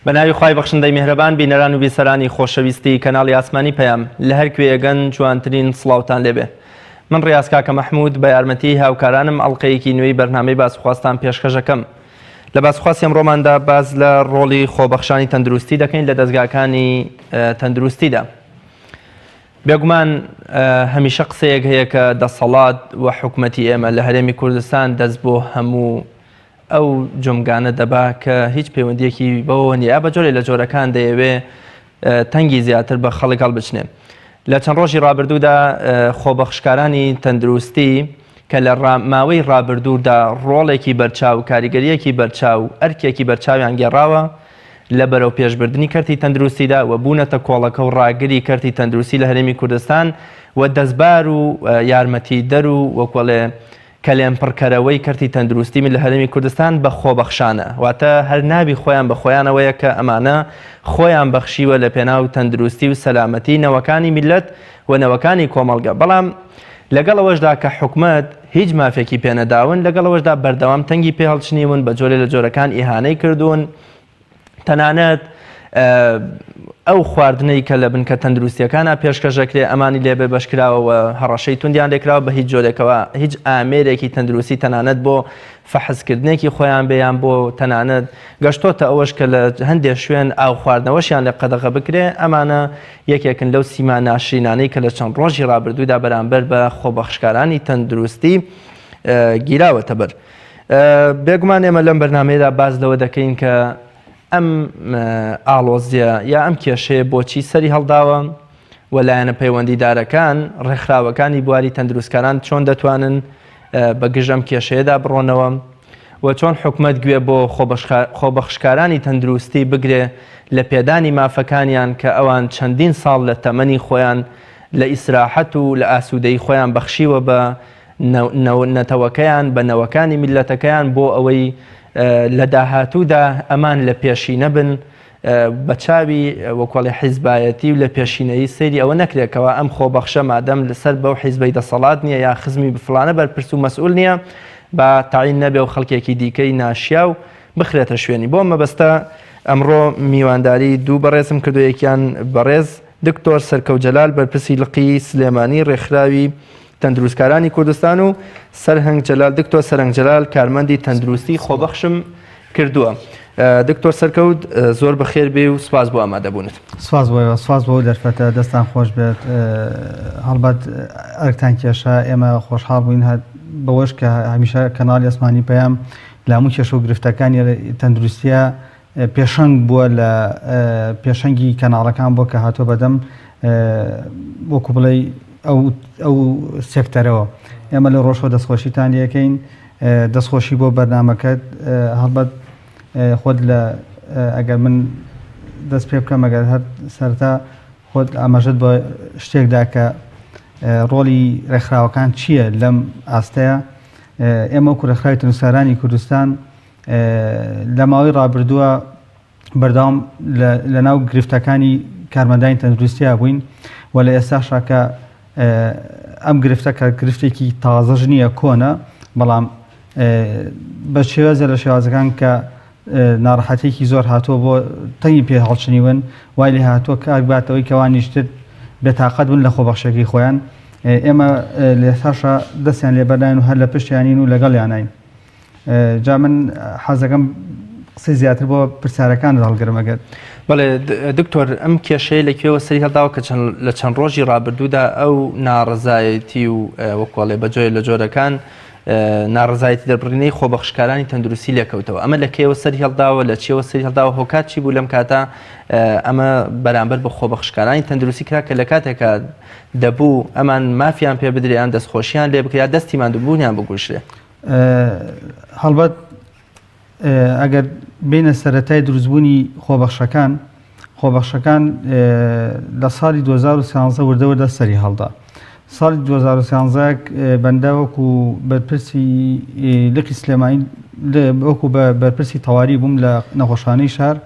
بە ناوی خوای بەخشندەی میهرەبان بینەران و بیسەرانی خۆشەویستی کەناڵی ئاسمانی پەیام لە هەر کوێیەگەن جوانترین سڵاوتان لێبێ من ڕیاز کاکە مەحمود بە یارمەتی هاوکارانم ئەڵلقەیەکی نوێی بەرنامەی باسخواستان پێشکەشەکەم لە باسخواستی ئەمڕۆماندا باس لە ڕۆڵی خۆبەخشانی تەندروستی دەکەین لە دەزگاکانی تەندروستیدا. بێگومان هەمیشە قسەیەک هەیە کە دەسەڵات و حکومەتی ئێمە لە هەرێمی کوردستان دەست بۆ هەموو ئەو جومگانە دەبا کە هیچ پەیوەندیەکی بەوەوە نییە بە جۆرێ لە جۆرەکان دەیەوێ تەنگی زیاتر بە خەڵک هەڵبچنێ. لە چەند ڕۆژی ڕابردوودا خۆبەخشکارانی تەندروستی کە لە ماوەی ڕابردوودا ڕۆڵێکی بەرچاو، کاریگەرییەکی بەرچاو، ئەرکێکی بەرچاویان گێڕاوە لە بەرەوپێشبردنی کەرتی تەندروستیدا و بوونەتە کۆڵەکە و ڕاگری کەرتی تەندروستی لە هەرێمی کوردستان و دەستبار و یارمەتیدەر و وەکوەڵێ کەلێن پڕکەرەوەی کەرتی تەندروستی لە هەرێمی کوردستان بە خۆبەخشانە، واتە هەر ناوی خۆیان بە خۆیانەوەیە کە ئەمانە خۆیان بەخشیوە لە پێناو تەندروستی و سەلامەتی نەوەکانی میللەت و نەوەکانی کۆمەڵگە، بەڵام لەگەڵ ئەوەشدا کە حکومەت هیچ مافێکی پێنەداون، لەگەڵ ئەوەشدا بەردەوام تەنگی پێهەڵچنیون، بە جۆرێ لە جۆرەکان ئیهانەی کردوون، تەنانەت ئەو خواردنەی کە لە بنکە تەندروستیەکانە پێشکەش دەکرێت ئەمانی لێ بێ بەشکراوە و هەڕەشەی توندیان لێکراوە بە هیچ جۆرێکەوە هیچ ئامێرێکی تەندروستی تەنانەت بۆ فەحسکردنێکی خۆیان بێ یان بۆ تەنانەت گەشتۆتە ئەوەش کە لە هەندێک شوێن ئاو خواردنەوەشیان لێ قەدەغە بکرێ ئەمانە یەکێکن لەو سیما ناشرینانەی کە لە چەند ڕۆژی ڕابردوودا بەرامبەر بە خۆبەخشکارانی تەندروستی گیراوەتە بەر. بێگومان ئێمە لەم بەرنمەیەدا باس لەوە دەکەین کە ئەم ئاڵۆزیە یا ئەم کێشەیە بۆچی سەری هەڵداوە و لایەنە پەیوەندیدارەکان ڕێکخراوەکانی بواری تەندروستکاران چۆن دەتوانن بە گژ ئەم کێشەیەدا بڕۆنەوە و چۆن حکومەت گوێ بۆ خۆبەخشکارانی تەندروستی بگرێ لە پێدانی مافەکانیان کە ئەوان چەندین ساڵ لە تەمەنی خۆیان لە ئیسراحەت و لە ئاسوودەی خۆیان بەخشیوە بە نەتەوەکەیان، بە نەوەکانی میللەتەکەیان بۆ ئەوەی لە داهاتوودا ئەمان لە پێشینە بن بە چاوی وەکوەڵی حیزبایەتی و لە پێشینەیی سەیری ئەوە نەکرێت کەوا ئەم خۆبەخشە مادەم لەسەر بەو حیزبەی دەسەڵات نییە یا خزمی فڵانە بەرپرس و مەسئول نییە با تەعین نەبێ و خەڵکێکی دیکەی ناشیاو بخرێتە شوێنی. بۆ مەبەستە ئەمڕۆ میوانداری دوو بەڕێزم کردو یەکیان بەڕێز دکتۆر سەرکەوت جەلال بەرپرسی لقی سلێمانی ڕێکخراوی تەندروستکارانی کوردستان و سەرهەنگ جەلال دکتۆر سەرەنگ جەلال کارمەندی تەندروستی خۆبەخشم کردووە. دکتۆر سەرکەوت زۆر بەخێر بێ و سپاس بۆ ئامادەبوونت. سپاس بۆ ئێوە، سپاس بۆ دەرفەتە، دەستان خۆش بێت. هەڵبەت ئەرکتان کێشا، ئێمە خۆشحاڵ بووین هەر بەوەش کە هەمیشە کەناڵی ئاسمانی پەیام لە هەموو کێشە و گرفتەکانی تەندروستیە پێشەنگ بووە لە پێشەنگی کەناڵەکان بووە کە هاتووە بەدەم وەکو بڵێ ئەو ئەو سێکتەرەوە ئێمە لە ڕۆژەوە دەستخۆشیتان لەکەین دەستخۆشی بۆ بەرنمەکەت هەڵبەت خۆت لە ئەگەر من دەست پێ بکەم ئەگەر هەر سەرتا خۆت ئاماژەت بە شتێکدا کە ڕۆڵی ڕێکخراوەکان چییە لەم ئاستەیە ئێمە وەکو ڕێکخراوی تەندروستکارانی کوردستان لە ماوەی ڕابردووە بەردەوام لە ناو گرفتەکانی کارمەندانی تەندروستیا بووین و لە ئێستاشا کە ئەم گرفتە کە گرفتێکی تازەش نییە کۆنە بەڵام بە شێوازە لە شێوازەکان کە ناڕەحەتێکی زۆر هاتووە بۆ تەنگی پێ هەڵچنیون وای لێ هاتووە کار باتەوەی کەوانیشتر بێتاقەت بن لە خۆبەخشەکەی خۆیان ئێمە لە ئێستاشا دەستیان لێبەرداین و هەر لە پشتیانین و لەگەڵیانین جا من حەزەکەم قسەی زیاتر بۆ پرسیارەکان هەڵگرم ئەگەر. بەڵێ دکتۆر ئەم کێشەیە لە کوێوە سەری هەڵداوە کە لە چەند ڕۆژی ڕابردوودا ئەو ناڕەزایەتی و وەکۆڵێ بە جۆرێ لە جۆرەکان ناڕەزایەتی دەربڕینەی خۆبەخشکارانی تەندروستی لێکەوتەوە ئەمە لە کەیەوە سەری هەڵداوە لە چیەوە سەری هەڵداوە هۆکار چی بوو لەم کاتە ئەمە بەرامبەر بە خۆبەخشکارانی تەندروستی کرا کە لە کاتێکا دەبوو ئەمان مافیان پێ بدرێ یان دەستخۆشیان لێ بکرێ یا دەستی ماندووبوونیان بگوشرێ. هەڵبەت ئەگەر بینە سەرەتای دروستبوونی خۆبەخشەکان خۆبەخشەکان لە ساڵی 2013 وردە وردە سەری هەڵدا ساڵی 2013 بەندە وەکو بەرپرسی لقی سلێمانی وەکو بە بەرپرسی تەواری بووم لە نەخۆشخانەی شار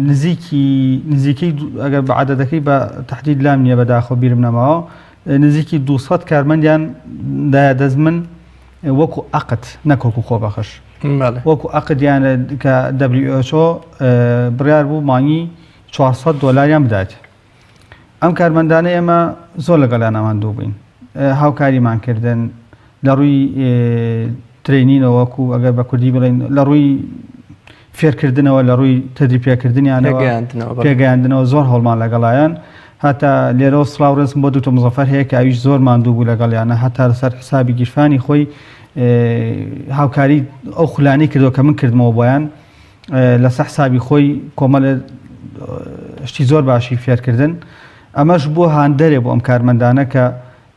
نزیکی نزیکەی ئەگەر بە عادەتەکەی بە تهدید لام نییە بەداخۆ بیرم نەماوە نزیکی 200 کارمەندیان دایە دەست من وەکو عقد نەک وەکو خۆبەخش. وەکو عەقدیان کە WHO بڕیار بوو مانگی 400 دۆلاریان بدات. ئەم کارمەندانە ئێمە زۆر لەگەڵیان ماندوو بووین هاوکاریمان کردن لە ڕووی training ەوە وەکو ئەگەر بە کوردی بڵێن لە ڕووی فێرکردنەوە لە ڕووی تەدریب پێکردنیانەوە پێگەیاندنەوە زۆر هەوڵمان لەگەڵایان هەتا لێرەوە سڵاو ڕێزم بۆ دکتۆر مزەفەر هەیە کە ئەویش زۆر ماندوو بوو لەگەڵیانە هەتا لەسەر حسابی گیرفانی خۆی هاوکاری ئەو خولانی کردەوە کە من کردمەوە بۆیان لەسەر حسابی خۆی کۆمەڵێ شتی زۆر باشی فێرکردن ئەمەش بۆ هاندەرێ بۆ ئەم کارمەندانە کە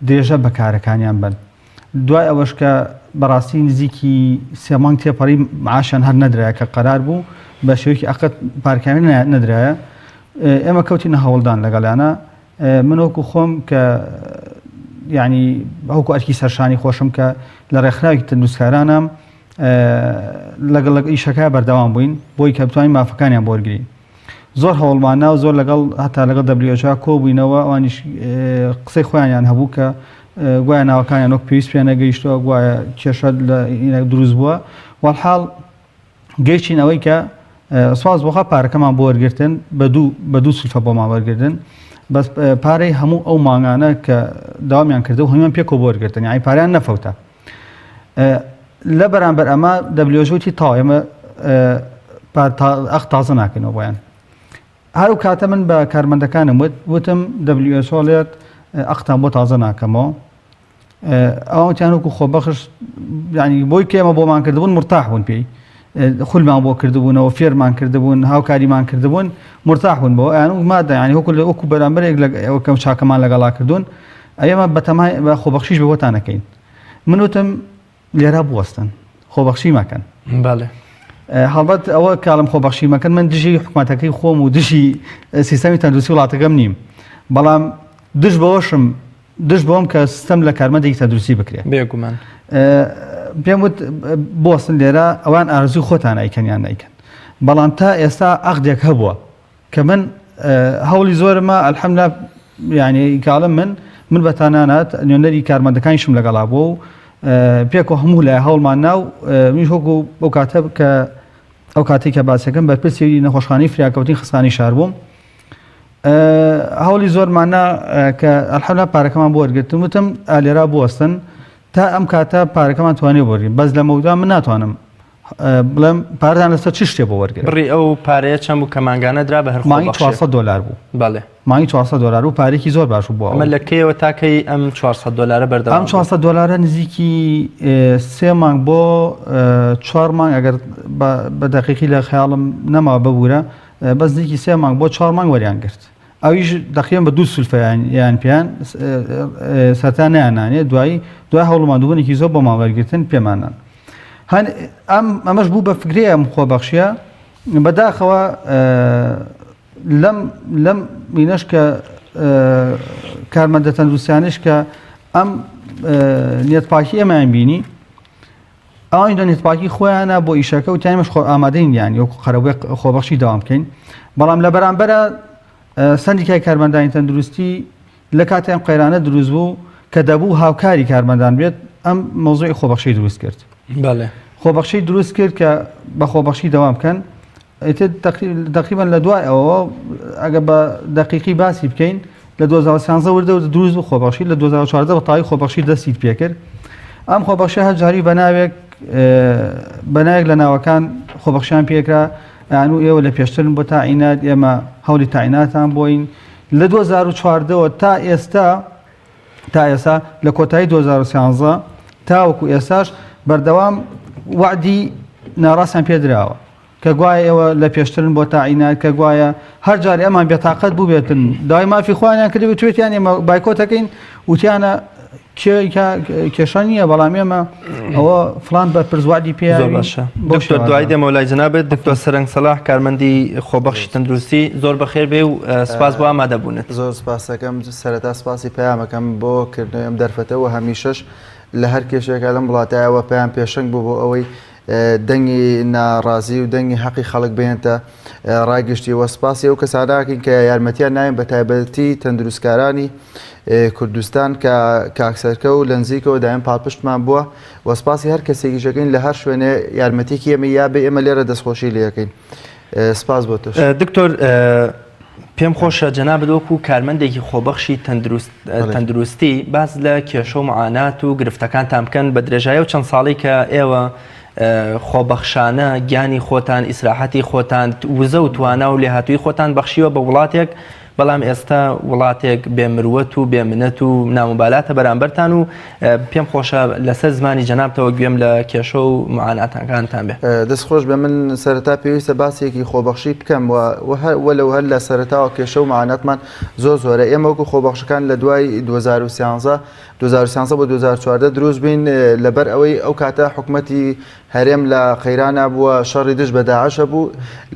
درێژە بە کارەکانیان بن دوای ئەوەش کە بەڕاستی نزیکی سێ مانگ تێپەڕی معاشیان هەر نەدرایە کە قەرار بوو بە شێوەیەکی ئەقت پارکانی نەدرایە ئێمە کەوتینە هەوڵدان لەگەڵیانە من وەکو خۆم کە یعنی وەکو ئەرکی سەرشانی خۆشم کە لە ڕێکخراوی تەندروستکارانم لەگەڵ ئیشەکە بەردەوام بووین بۆی کە بتوانین مافەکانیان بۆ وەرگرین زۆر هەوڵمان نا و زۆر لەگەڵ هەتا لەگەڵ WHO کۆبووینەوە ئەوانیش قسەی خۆیانیان هەبوو کە گوایە ناوەکانیان وەک پێویست پێ نەگەیشتووە گوایە کێشە لە دروست بووە وەڵحاڵ گەیشتین ئەوەی کە سواز بۆخوا پارەکەمان بۆ وەرگتن بە دوو بە دوو سلفە بۆمان وەرگتن بەس پارەی هەموو ئەو مانگانە کە داوامیان کردو هەموویان پێکەوە بۆ وەرگتن یعنی پاریان نەفەوتە لە بەرامبەر ئەمە WHO وتی تاو ئێمە ئەخ تازە ناکەینەوە بۆیان هەر کاتە من بە کارمەندەکانم وت وتم WHO ڵێت ئەختان بۆ تازە ناکەمەوە ئەوانتیان وەکو خۆبەخش ینی بۆی کێمە بۆمان کردبوون مرتاح بوون پێی خولمان بۆ کردبوونەوە فێرمان کردبوون هاوکاریمان کردبوون مرتاح بوون بۆ ئەیان و مادە ینی وەکو وەکو بەرامبەرێک لە کەم چاکەمان لەگەڵا کردوون ئێمە بەتەمای بە خۆبەخشیش بە بۆتان نەکەین من وتم لێرە بوەستن خۆبەخشی مەکەن بەڵێ هەڵبەت ئەوە کاڵم خۆبەخشی مەکەن من دژی حکومەتەکەی خۆم و دژی سیستەمی تەندروستی وڵاتەکەم نیم بەڵام دژ بەوەشم دژ بۆم کە ستەم لە کارمەندێکی تەندروستی بکرێت بێگومان پێم وت بۆستن لێرە ئەوان ئارزوی خۆتان ئەیکەن یان نایکەن بەڵام تا ئێستا عقدێک هەبووە کە من هەوڵی زۆرمە الحمدلله یعنی کاڵم من من بە تەنانەت نوێنەری کارمەندەکانیشم لەگەڵا بوو و پێکەوە هەموو لای هەوڵمان نا و منیش وەکو ئەو کاتە کە ئەو کاتێک کە باسەکەم بەرپرسی نەخۆشخانەی فریاکەوتنی خستانی شار بووم هەوڵی زۆرمانە کە الحمدلله پارەکەمان بۆ وەرگرتن وتم ئالێرا بوەستن تا ئەم کاتە پارەکەمان توانێ بۆرگین بەس لە مەودا من ناتوانم بڵێم پارەتان لەسەر چ شتێ بۆ وەرگرن؟ بڕی ئەو پارەیە چەند بوو کە مانگانە درا بە هەر مانگی 400 دۆلار بوو. بەڵێ. مانگی 400 دۆلار بوو پارێکی زۆر باش بوو بۆ ئەمە لە کەیەوە تا کەی ئەم 400 دۆلارە بەردەوام ئەم 400 دۆلارە نزیکی سێ مانگ بۆ چوار مانگ ئەگەر بە دەقیقی لە خەیاڵم نەما ببوورە بەس نزیکی سێ مانگ بۆ چوار مانگ وەریان گرت. ئەویش دەقیقەن بە دوو سولفە یان پێیان سەرتا نەیاننانێ دوایی دوای هەوڵ و ماندووبوونێکی زۆر بۆ ماوەرگرتن پێماننان. هەن ئەم ئەمەش بوو بە فکرەی ئەم خۆبەخشیە بەداخەوە لەم لەم مینەش کە کارمەندە تەندروستیانش کە ئەم نیەتپاکی ئێمەیان بینی ئەوان لە نیەتپاکی خۆیانە بۆ ئیشەکە و تایمەش خۆ ئامادەین یان وەکو قەرەبووی خۆبەخشی داوام بکەین بەڵام لە بەرامبەرە سندیکای کارمەندانی تەندروستی لە کاتی ئەم قەیرانە دروست بوو کە دەبوو هاوکاری کارمەندان بێت ئەم مەوزوعی خۆبەخشی دروست کرد. بەڵێ. خۆبەخشی دروست کرد کە بە خۆبەخشی دەوام بکەن ئیتر تەقریبا لە دوای ئەوەوە ئەگە بە دەقیقی باسی بکەین لە 2013 وردە وردە دروست بوو خۆبەخشی لە 2014 بە تەواوی خۆبەخشی دەستی پێکرد ئەم خۆبەخشی هەر جاری بە ناوێک بە ناوێک لە ناوەکان خۆبەخشیان پێکرا ئەیان و ئێوە لە پێشترن بۆ تاعینات ئێمە هەوڵی تاعیناتان بۆین لە 2014 ەوە تا ئێستا تا ئێستا لە کۆتایی 2013 تاوەکو ئێستاش بەردەوام وەعدی ناڕاستیان پێدراوە کە گوایە ئێوە لە پێشترن بۆ تاعینات کە گوایە هەر جارێ ئەمان بێتاقەت بووبێتن داوای مافی خۆیانیان کردبێت توێتیان ئێمە بایکۆتەکەین وتیانە کێشە نییە بەڵام ئێمە ئەوە فلان بەرپرس وادی پێ زۆر باشە دکتۆر دوای دێمەوە لای جەنابت دکتۆر سەرنگ سەلاح کارمەندی خۆبەخشی تەندروستی زۆر بەخێر بێ و سپاس بۆ ئامادەبوونت زۆر سپاسەکەم سەرەتا سپاسی پەیامەکەم بۆ کردنەوەی ئەم دەرفەتە و هەمیشەش لە هەر کێشێکا لەم وڵاتایەوە پەیام پێشەنگ بوو بۆ ئەوەی. دەنگی ناڕازی و دەنگی حەقی خەڵک بێنتە ڕای گشتی وە سپاسی ئەو کەسانەکەین کە یارمەتیان ناوین بە تایبەتی تەندروستکارانی کوردستان کە کاک سەرکەو لە نزیکەوە دایم پاڵپشتمان بووە وە سپاسی هەر کەسێکیشەکەین لە هەر شوێنێ یارمەتێکی ئێمە یا بێ ئێمە لێرە دەستخۆشی لەکەین سپاس بۆ تۆش. دکتۆر پێم خۆشە جەنابت وەکو کارمەندێکی خۆبەخشی تەندروستی باس لە کێشە و معانات و گرفتەکانتان بکەن بە درێژایی و چەند ساڵی کە ئێوە خۆبەخشانە گیانی خۆتان ئیسراحەتی خۆتان وزە و توانا و لێهاتووی خۆتان بەخشیوە بە وڵاتێک بەڵام ئێستا وڵاتێک بێ مروەت و بێ منەت و ناموبالاتە بەرامبەرتان و پێم خۆشە لەسەر زمانی جەنابتەوە گوێم لە کێشە و معاناتەکانتان بێ. دەست خۆش بێ من سەرەتا پێویستە باسێکی خۆبەخشی بکەم و وەلەو هەر لە سەرەتاوە کێشە و معاناتمان زۆر زۆرە ئێمە وەکو خۆبەخشەکان لە دوای 2013 2013 بۆ 2014 دروست بین لەبەر ئەوەی ئەو کاتە حکومەتی هەرێم لە قەیرانا بووە، شەڕی دژ بە داعش هەبوو،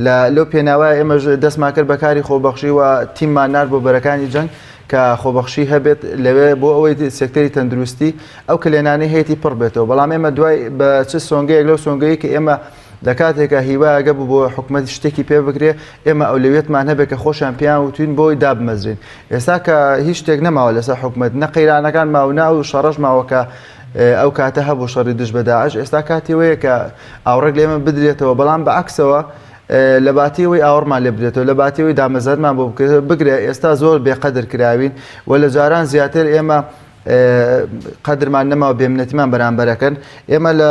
لە لەو پێناوە ئێمەش دەستمان کرد بە کاری خۆبەخشی و تیممان نارد بۆ بەرەکانی جەنگ کە خۆبەخشی هەبێت لەوێ بۆ ئەوەی سێکتەری تەندروستی ئەو کەلێنانەی هەیەتی پڕ بێتەوە، بەڵام ئێمە دوای بە چ سۆنگەیەک لەو سۆنگەیە کە ئێمە لە کاتێکا هیوایەکە بوو بۆ حکومەت شتێکی پێ بکرێ ئێمە ئەولەویەتمان هەبێت کە خۆشیان پێیان وتوین بۆی دابمەزرین ئێستا کە هیچ شتێک نەماوە لەسەر حکومەت نە قەیرانەکان ماوە نە ئەو شەڕەش ماوە کە ئەو کاتە هەبوو شەڕی دژ بە داعش ئێستا کاتی وەیە کە ئاوڕێک لە ئێمە بدرێتەوە بەڵام بە عەکسەوە لە باتی ئەوەی ئاوڕمان لێ بدرێتەوە لە باتی ئەوەی دامەزرمان بۆ بکرێت بگرە ئێستا زۆر بێقەدر کراوین و لە جاران زیاتر ئێمە قەدرمان نەما و بێمنەتیمان بەرامبەرەکەن ئێمە لە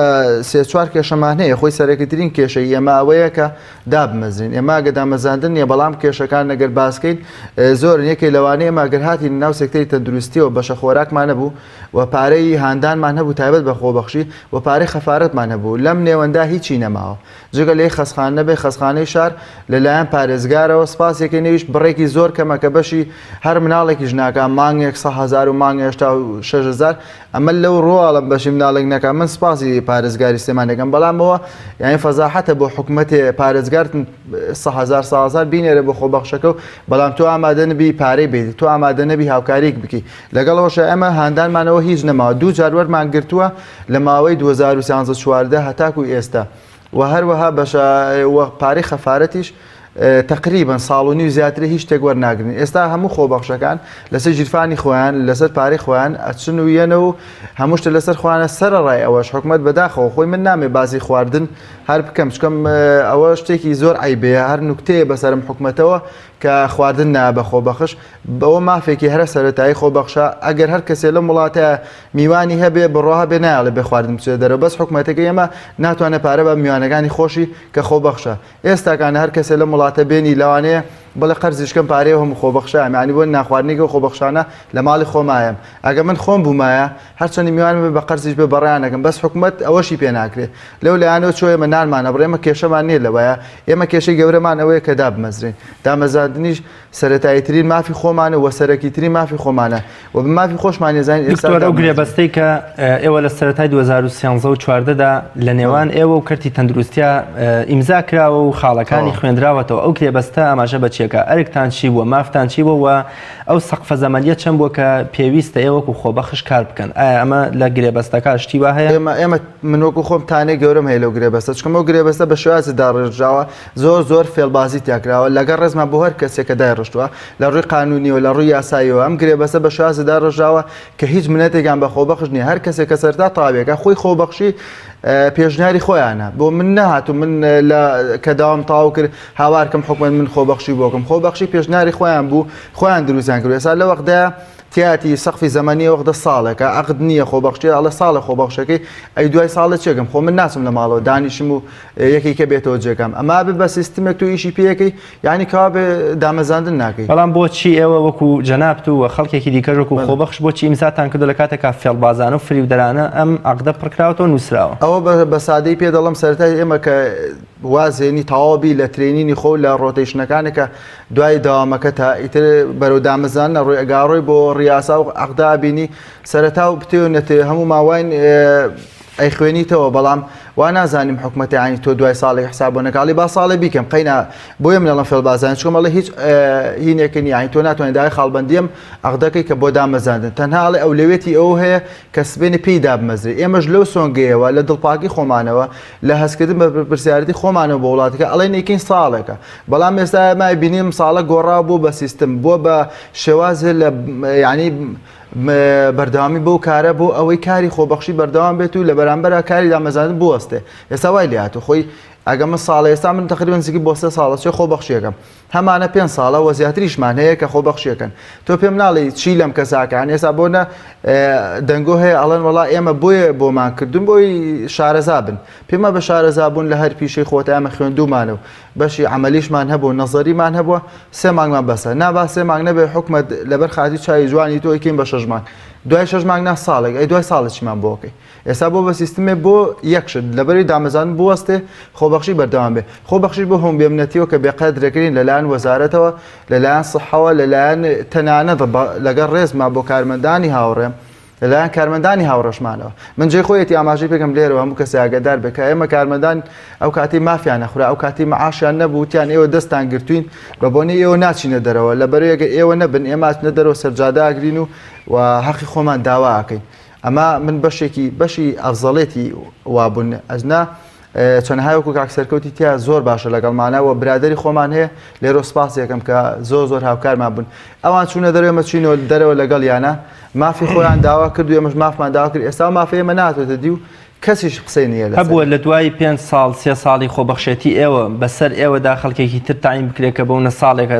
سێ چوار کێشەمان هەیە خۆی سەرەکیترین کێشەی ئێمە ئەوەیە کە دابمەزرین ئێمە ئەگە دامەزاندن نییە بەڵام کێشەکان نەگەر باسکەین زۆر یەکێ لەوانەیە ئێمە گەر هاتین ناو سێکتەری تەندروستیەوە بەشە خۆراکمان نەبوو و پارەی هاندانمان هەبوو تایبەت بە خۆبەخشی و پارەی خەفارەتمان هەبوو لەم نێوەندا هیچی نەماوە جگە لەی خەسخانە نەبێ خەسخانەی شار لەلایەن پارێزگارەوە سپاسێکی نەویش بڕێکی زۆر کەمە کە بەشی هەر مناڵێکیش ناکا مانگێک 100 هەزار و مانگێ 86 هەزار ئەمە لەو ڕواڵم بەشی مناڵێک نەکا من سپاسی پارێزگاری سلێمانەکەم بەڵامەوە یعنی فەزاحەتە بۆ حکومەتێ پارێزگار 100 هەزار 100 هەزار بینێرە بۆ خۆبەخشەکە و بەڵام تۆ ئامادە نەبی پارەی بیت تۆ ئامادە نەبی هاوکاریک بکی لەگەڵ ئەوەشا ئێمە هاندانمانەوە هیچ نەماوە دوو جار وەرمان گرتووە لە ماوەی 2013 14 هەتاکو ئێستا و هەروەها بەشە و پارەی خەفارەتیش تقریبا ساڵ و نیو زیاتر هیچ شتێک وەرناگرن ئێستا هەموو خۆبەخشەکان لەسەر ژیرفانی خۆیان لەسەر پارەی خۆیان ئەچن و یەنە و هەموو شتە لەسەر خۆیانە سەرەڕای ئەوەش حکومەت بەداخەوە خۆی من نامێ باسی خواردن هەر بکەم چکەم ئەوە شتێکی زۆر عیبەیە هەر نوکتەیە بەسەرم حکومەتەوە کە خواردن نا بە خۆبەخش بەوە مافێکی هەرە سەرەتایی خۆبەخشە ئەگەر هەر کەسێ لەم وڵاتە میوانی هەبێ بڕوا هەبێ نایەڵێ بێ خواردن بچێتە دەرەوە بەس حکومەتەکەی ئێمە ناتوانێت پارە بە میوانەکانی خۆشی کە خۆبەخشە ئێستاکانە هەر کەسێ لەم وڵاتە بێنی لەوانەیە بڵێ قەرزیش کەم پارەی هەموو خۆبەخشە یانی بۆ ناخواردنێکی خۆبەخشانە لە ماڵی خۆمایەم ئەگە من خۆم بوومایە هەرچەندی میوانم بێ بە قەرزیش بێ بەڕێیان ئەکەم بەس حکومەت ئەوەشی پێ ناکرێ لەو لایەنەوە چۆ ئێمە نانمان ئەبڕێ ئێمە کێشەمان نییە لەوەیە ئێمە کێشەی گەورەمان ئەوەیە کە دابمەزرێین دامەزراندنیش سەرەتاییترین مافی خۆمانە و سەرەکیترین مافی خۆمانە و بە مافی خۆشمان ئەزانین ئێستا دکتۆر ئەو گرێبەستەی کە ئێوە لە سەرەتای 2013 و 14 دا لە نێوان ئێوە و کەرتی تەندروستیا ئیمزا کراوە و خاڵەکانی خوێندراوەتەوە ئەو گرێبەستە ئاماژە بە چیەکە ئەرکتان چی بووە مافتان چی بووە و ئەو سەقفە زەمەنیە چەند بووە کە پێویستە ئێوە وەکو خۆبەخش کار بکەن؟ ئایا ئەمە لە گرێبەستەکە شتی وا هەیە؟ ئێمە ئێمە من وەکو خۆم تانەی گەورەم هەیە لەو گرێبەستە چونکە ئەو گرێبەستە بە شێوازی داڕێژراوە زۆر زۆر فێڵبازی تیا کراوە لەگەڵ ڕێزمان بۆ هەر کەسێک کە دایڕشتووە لە ڕووی قانونیەوە لە ڕووی یاساییەوە ئەم گرێبەستە بە شێوازی داڕێژراوە کە هیچ منەتێکیان بە خۆبەخش نییە هەر کەسێک کە سەرتا تاوێکە خۆی خۆبەخشی پێشنیاری خۆیانە بۆ من نەهاتوو من لە کە داوام تەواو کرد هاوارکەم حکومەت من خۆبەخشی بۆکەم خۆبەخشی پێشنیاری خۆیان بوو خۆیان دروستیان کرد ئێستا لە وەختدا تیاتی سەقفی زەمەنی وەختە ساڵێکە عەقد نییە خۆبەخشی ئەڵێ ساڵە خۆبەخشەکەی ئەی دوای ساڵە چێکم خۆ من ناچم لە ماڵەوە دانیشم و یەکێک کە بێتەوە جێگام ئەما بێ بە سیستمێک تۆ ئیشی پێەکەی یعنی کەوا بێ دامەزاندن ناکەی. بەڵام بۆچی ئێوە وەکو جەنابت و خەڵکێکی دیکەش وەکو خۆبەخش بۆچی ئیمزاتان کردوە لە کاتێکا فێڵبازانە و فریودەرانە ئەم عەقدە پڕکراوەتەوە نوسراوە؟ ئەوە بە سادەی پێ دەڵێم سەرەتای ئێمە کە وازێنی تەواو بی لە training ی خۆ لە rotation ەکانێک کە دوای دەوامەکە تا ئیتر بەرەو دامەزراندن ئەڕۆی ئەگاڕۆی بۆ ڕیاسا و عەقدا ئەبینی سەرەتا و بتێ و نەتێ هەموو ماواین ئەیخوێنیتەوە بەڵام وا نازانیم حکومەتە یانی تۆ دوای ساڵێک حساب بۆ نەکاڵی با ساڵێ بیکەم قەینا بۆیە من ئەڵێم فێڵبازانە چونکە ئەڵێ هیچ هینێکە نییە یانی تۆ ناتوانانی داوای خاڵبەندیم عەقدەکەی کە بۆ دامەزاندن تەنها ئەڵێ ئەولەویەتی ئەو هەیە کە سبێنێ پێی دابمەزرێ ئێمەش لەو سۆنگەیەوە لە دڵپاکی خۆمانەوە لە هەستکردن بە بەرپرسیارەتی خۆمانەوە بۆ وڵاتەکە ئەڵێن ئەیکەین ساڵێکە بەڵام ئێستا ئێمە بینیم ساڵە گۆڕا بوو بە سیستم بووە بە شێوازێ لە یعنی بەردەوامی بەو کارە بۆ ئەوەی کاری خۆبەخشی بەردەوام بێت و لە بەرامبەرا کاری دامەزاندن بوەستێ ئێستا وای لێهاتوو خۆی ئەگە من ساڵە ئێستا من تقریبا نزیکی بۆ سێ ساڵە چێ خۆبەخشیەکەم هەمانە پێ ساڵە وە زیاتریشمان هەیە کە خۆبەخشیەکەن تۆ پێم ناڵێی چی لەم کەساکان ئێستا بۆ نە دەنگۆ هەیە ئەڵێن وڵا ئێمە بۆیە بۆمان کردون بۆی شارەزا بن پێمە بە شارەزا بوون لە هەر پیشەی خۆت ئەمە خوێندومانە و بەشی عەمەلیشمان هەبوو نەزەریمان هەبووە سێ مانگمان بەسە نا با سێ مانگ نەبێ حکومەت لەبەر خاتی چاوی جوانی تۆ ئەیکەین بە شەش مانگ دوای شەش مانگ نا ساڵێک ئەی دوای ساڵێک چیمان بۆ ئەکەی ئێستا بۆ بە سیستمێ بۆ یەک شت لەبەری دامەزاندن بوەستێ خۆبەخشی بەردەوام بێ خۆبەخشی بۆ هەم بێمنەتیەوە کە بێقەدرەکرین لەلایەن وەزارەتەوە لەلایەن سحەوە لەلایەن تەنانەت لەگەڵ ڕێزما بۆ کارمەندانی هاوڕێم لەلایەن کارمەندانی هاوڕێشمانەوە. من جێی خۆیەتی ئاماژەی پێکەم لێرەوە هەموو کەسێ ئاگادار بێ کە ئێمە کارمەندان ئەو کاتەی مافیان نەخورا ئەو کاتەی مەعاشیان نەبوو وتیان ئێوە دەستان گرتوین بە بۆنەی ئێوە ناچینە دەرەوە لەبەرەوەی ئەگەر ئێوە نەبن ئێمە ئەچنە دەرەوە سەرجادە ئەگرین و و هەقی خۆمان داوا ئەکەین ئەمە من بەشێکی بەشی ئەفزەڵێتی وابوون ئەجنا چەنەهای وەکو کاک سەرکەوتی تیا زۆر باشە لەگەڵمانە و برادری خۆمان هەیە لێرە سپاس یەکەم کە زۆر زۆر هاوکارمان بوون ئەوان چوونە دەرەوە ئێمە چوینەوە دەرەوە لەگەڵ یانە مافی خۆیان داوا کرد و ئێمەش مافمان داوا کرد ئێستا مافی ئێمە ناتێتە دی و کەسیش قسەی نییە لەسەر هەبووە لە دوای پێنج ساڵ سێ ساڵی خۆبەخشێتی ئێوە بەسەر ئێوەدا خەڵکێکی تر تەعین بکرێت کە بەونە ساڵێکە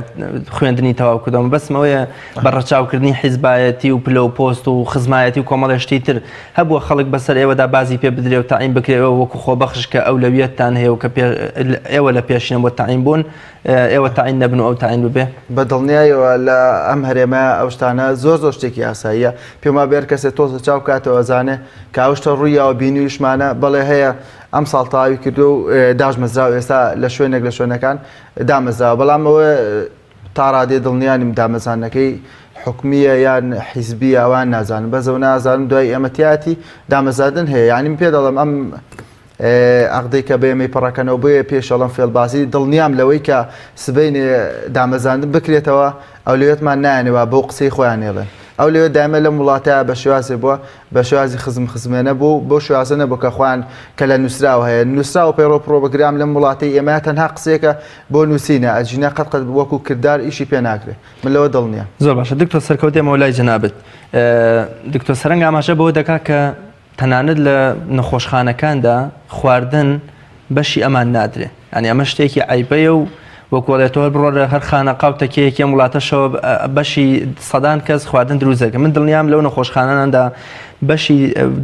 خوێندنی تەواو کردەوە مەبەستم ئەوەیە بە ڕەچاوکردنی حیزبایەتی و پلە و پۆست و خزمایەتی و کۆمەڵێ شتی تر هەبووە خەڵک بەسەر ئێوەدا بازی پێ بدرێ و تەعین بکرێ ئێوە وەکو خۆبەخش کە ئەولەویەتتان هەیە و کە ئێوە لە پێشینە بۆ تەعین بوون ئێوە تەعین نەبن و ئەو تەعین ببێ؟ بە دڵنیایەوە لە ئەم هەرێمە ئەو شتانە زۆر زۆر شتێکی ئاساییە پێم وابێ هەر کەسێ تۆزە چاو بکاتەوە ئەزانێ کە ئەو شتە ڕووی یاوە بینیویشمانە بەڵێ هەیە ئەم ساڵ تەواوی کردووە و داشمەزراوە ئێستا لە شوێنێک لە شوێنەکان دامەزراوە بەڵام ئەوە تا ڕادەیە دڵنیا نیم دامەزاندنەکەی حکومییە یان حیزبییە ئەوان نازانم بەس ئەو نازانم دوای ئێمە تیاتی دامەزاندن هەیە یعنی من پێ دەڵێم ئەم عەقدەی کە بە ئێمەی پڕەکەنەوە بۆیە پێشەڵم فێڵبازی دڵنیام لەوەی کە سبەینێ دامەزاندن بکرێتەوە ئەولەویەتمان نایەنەوە بەو قسەی خۆیان نێڵێن ئەو لەوێ دایمە لەم وڵاتە بە شێوازێ بووە بە شێوازی خزم خزمێنە بوو بەو شێوازە نەبوو کە خۆیان کە لە نووسراوە هەیە نووسراوە پەیڕەو پڕۆگرام لەم وڵاتەی ئێمە تەنها قسەیەکە بۆ نووسینە ئەجینا قەت قەت وەکو کردار ئیشی پێ ناکرێ من لەوە دڵنیام. زۆر باشە دکتۆر سەرکەوت دێمەوە لای جەنابت دکتۆر سەرەنگ ئاماژە بەوە دەکات کە تەنانەت لە نەخۆشخانەکاندا خواردن بەشی ئەمان نادرێ یانی ئەمە شتێکی عەیبەیە و وەکو ئەڵێ تۆ هەر بڕۆ لە هەر خانەقا و تەکیەیەکی ئەم وڵاتەشەوە بەشی سەدان کەس خواردن دروست دەکەن من دڵنیام لەو نەخۆشخاناندا بەشی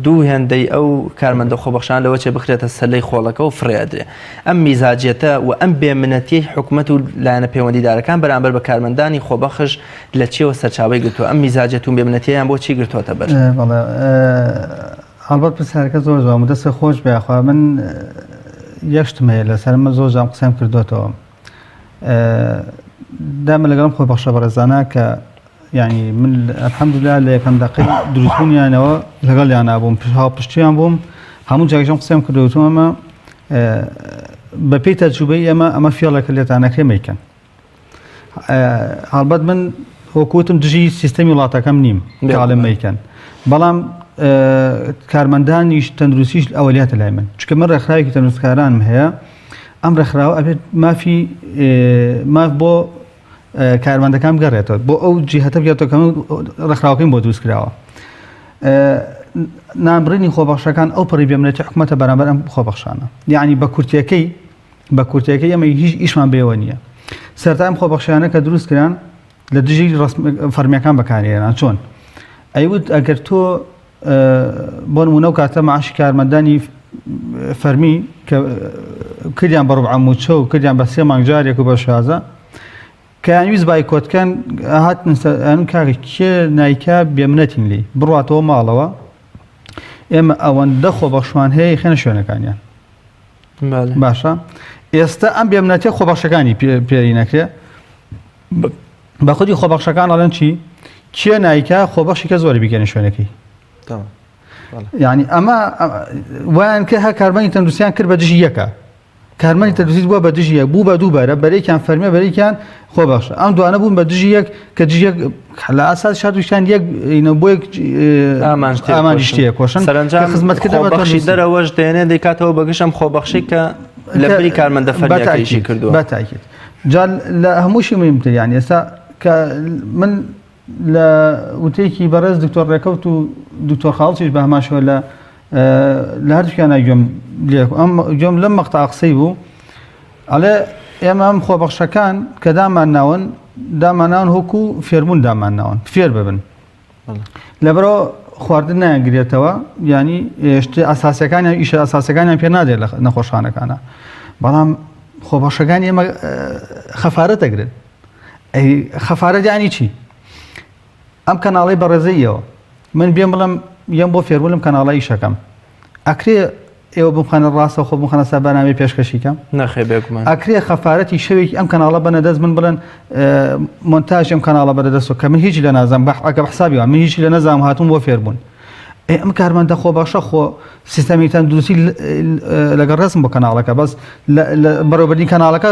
دوو هێندەی ئەو کارمەندە خۆبەخشان لەوە چێ بخرێتە سەلەی خۆڵەکە و فڕێ ئەدرێ ئەم میزاجیەتە و ئەم بێمنەتیەی حکومەت و لایەنە پەیوەندیدارەکان بەرامبەر بە کارمەندانی خۆبەخش لە چیەوە سەرچاوەی گرتووە ئەم میزاجیەت و بێمنەتیەیان بۆ چی گرتووەتە بەر؟ بەڵێ هەڵبەت پرسیارەکە زۆر جوان بوو دەستت خۆش بێ یاخوا من یەک شتم هەیە لەسەر ئەمە زۆر جام قسەم کردوێتەوە دامە لەگەڵم خۆبەخشە بەڕێزانە کە یعنی من الحمدلله لە یەکەم دەقەی دروستبوونیانەوە لەگەڵ یان بووم هاوپشتیان بووم هەموو جاگەشم قسەم کردوتم ئەمە بەپێی تەجروبەی ئێمە ئەمە فێڵێکە لێتانەکەی مەیکەن هەڵبەت من وەکوتم دژی سیستەمی وڵاتەکەم نیم کاڵم مەیکەن بەڵام کارمەندانیش تەندروستیش ئەولیاتە لای من چکە من ڕێکخراوێکی تەندروستکارانم هەیە ئەم ڕێکخراوە ئەبێت مافی ماف بۆ کارمەندەکان بگەڕێتەوە بۆ ئەو جیهتە بگێتەوە کە ڕێکخراوەکەیم بۆ دروست کراوە نانبڕینی خۆبەخشەکان ئەو پەڕی بێمنەتی حکوومەتە بەرامبەر ئەم خۆبەخشانە یعنی بە کورتەکەی بە کورتەکەی ئەمە هیچ ئیشمان بێوە نییە سەرتا ئەم خۆبەخشیانە کە دروست کران لە دژی فەرمیەکان بەکارهێنان چۆن ئەیوت ئەگەر تۆ بۆ نمونە و کاتە معاشی کارمەندانی فەرمی کە کردیان بە ڕبع موچە و کردیان بە سێ مانگ جارێک و بە شازە کەیان ویست بایکۆتکەن هاتن ئەن کاکە کێ نایکا بێمنەتین لی بڕاتەوە ماڵەوە ئێمە ئەوەندە خۆبەخشمان هەیە خێنە شوێنەکانیان باشە ئێستا ئەم بێمنەتیە خۆبەخشەکانی پێری نەکرێ بە خودی خۆبەخشەکان ئەڵێن چی کێ نایکا خۆبەخشی کە زۆری بیگەنە شوێنەکەی. یعنی ئەمە وایان کە هەر کارمەندی تەندروستیان کرد بە دژی یەکە کارمەندی تەندروستی بووە بە دژی یەک بوو بە دوو بەرە بەرێکیان فەرمیە بەرێکیان خۆبەخشە ئەم دوانە بوون بە دژی یەک کە دژی یەک لە ئاساس شاردوشتان یەک ئینە بۆ یەک ئامانج ئامانجی تێکۆشن سەرەنجام خزمەتکردن بە خۆبەخشی تەندروستی. دەرەوەش دێنێ دەیکاتەوە بە گشت ئەم خۆبەخشی کە لە بری کارمەندە فەرمیەکەیشی کردووە. بە تاکید جا لە هەمووشی مهمتر یانی ئێستا کە من لە وتەیەکی بەڕێز دکتۆر ڕێکەوت و دکتۆر خاڵسیش بە هەمان شێوە لە لە هەردووکیانە گوێم لێ ئەم گوێم لەم مەقتەع قسەی بوو ئەڵێ ئێمە ئەم خۆبەخشەکان کە دامان ناون داماناون هۆکو فێربوون دامان ناون فێر ببن لەبەرەوە خواردن نایانگرێتەوە ینی شتە ئەساسەکانیان ئیشە ئەساسەکانیان پێ نادێت لە نەخۆشخانەکانە بەڵام خۆبەخشەکانی ئێمە خەفارە دەگرن ئەی خەفارەت یانی چی؟ ئەم کەناڵی بەڕێزەیەوە من بێم بڵم یەم بۆ فێربوون لەم کەناڵە ئیشەکەم ئەکرێ ئێوە بمخەنە ڕاستە خۆ بمخەنە سەر بەرنامەی پێشکەشی کەم نەخێ بێگومان ئەکرێ خەفارەتی شەوێکی ئەم کەناڵە بەنە دەست من بڵێن مۆنتاژ ئەم کەناڵە بەرە دەستەوە کە من هیچ لە نازانم بە ئەگە حسابی وا من هیچ لە نەزانم هاتووم بۆ فێربوون ئێ ئەم کارمەندە خۆبەخشە خۆ سیستەمی تەندروستی لەگەڵ ڕێزم بۆ کەناڵەکە بەس لە بەڕێوەبردنی کەناڵەکە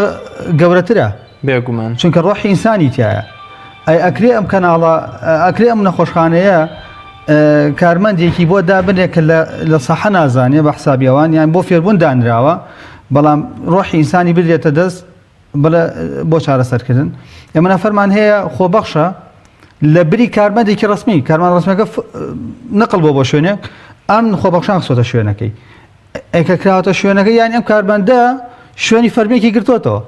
گەورەترە بێگومان چونکە ڕۆحی ئینسانی تایە ئەی ئەکرێ ئەم کەناڵە ئەکرێ ئەم نەخۆشخانەیە کارمەندێکی بۆ دابنێ کە لە ساحە نازانێ بە حسابی ئەوان یان بۆ فێربوون دانراوە بەڵام ڕۆحی ئینسانی بدرێتە دەست بڵێ بۆ چارەسەرکردن ئێمە نەفەرمان هەیە خۆبەخشە لە بری کارمەندێکی ڕسمی کارمان ڕسمەکە نقل بۆ بۆ شوێنێک ئەم خۆبەخشان خسۆتە شوێنەکەی ئەکە کراوەتە شوێنەکە یان ئەم کارمەندە شوێنی فەرمێکی گرتوتەوە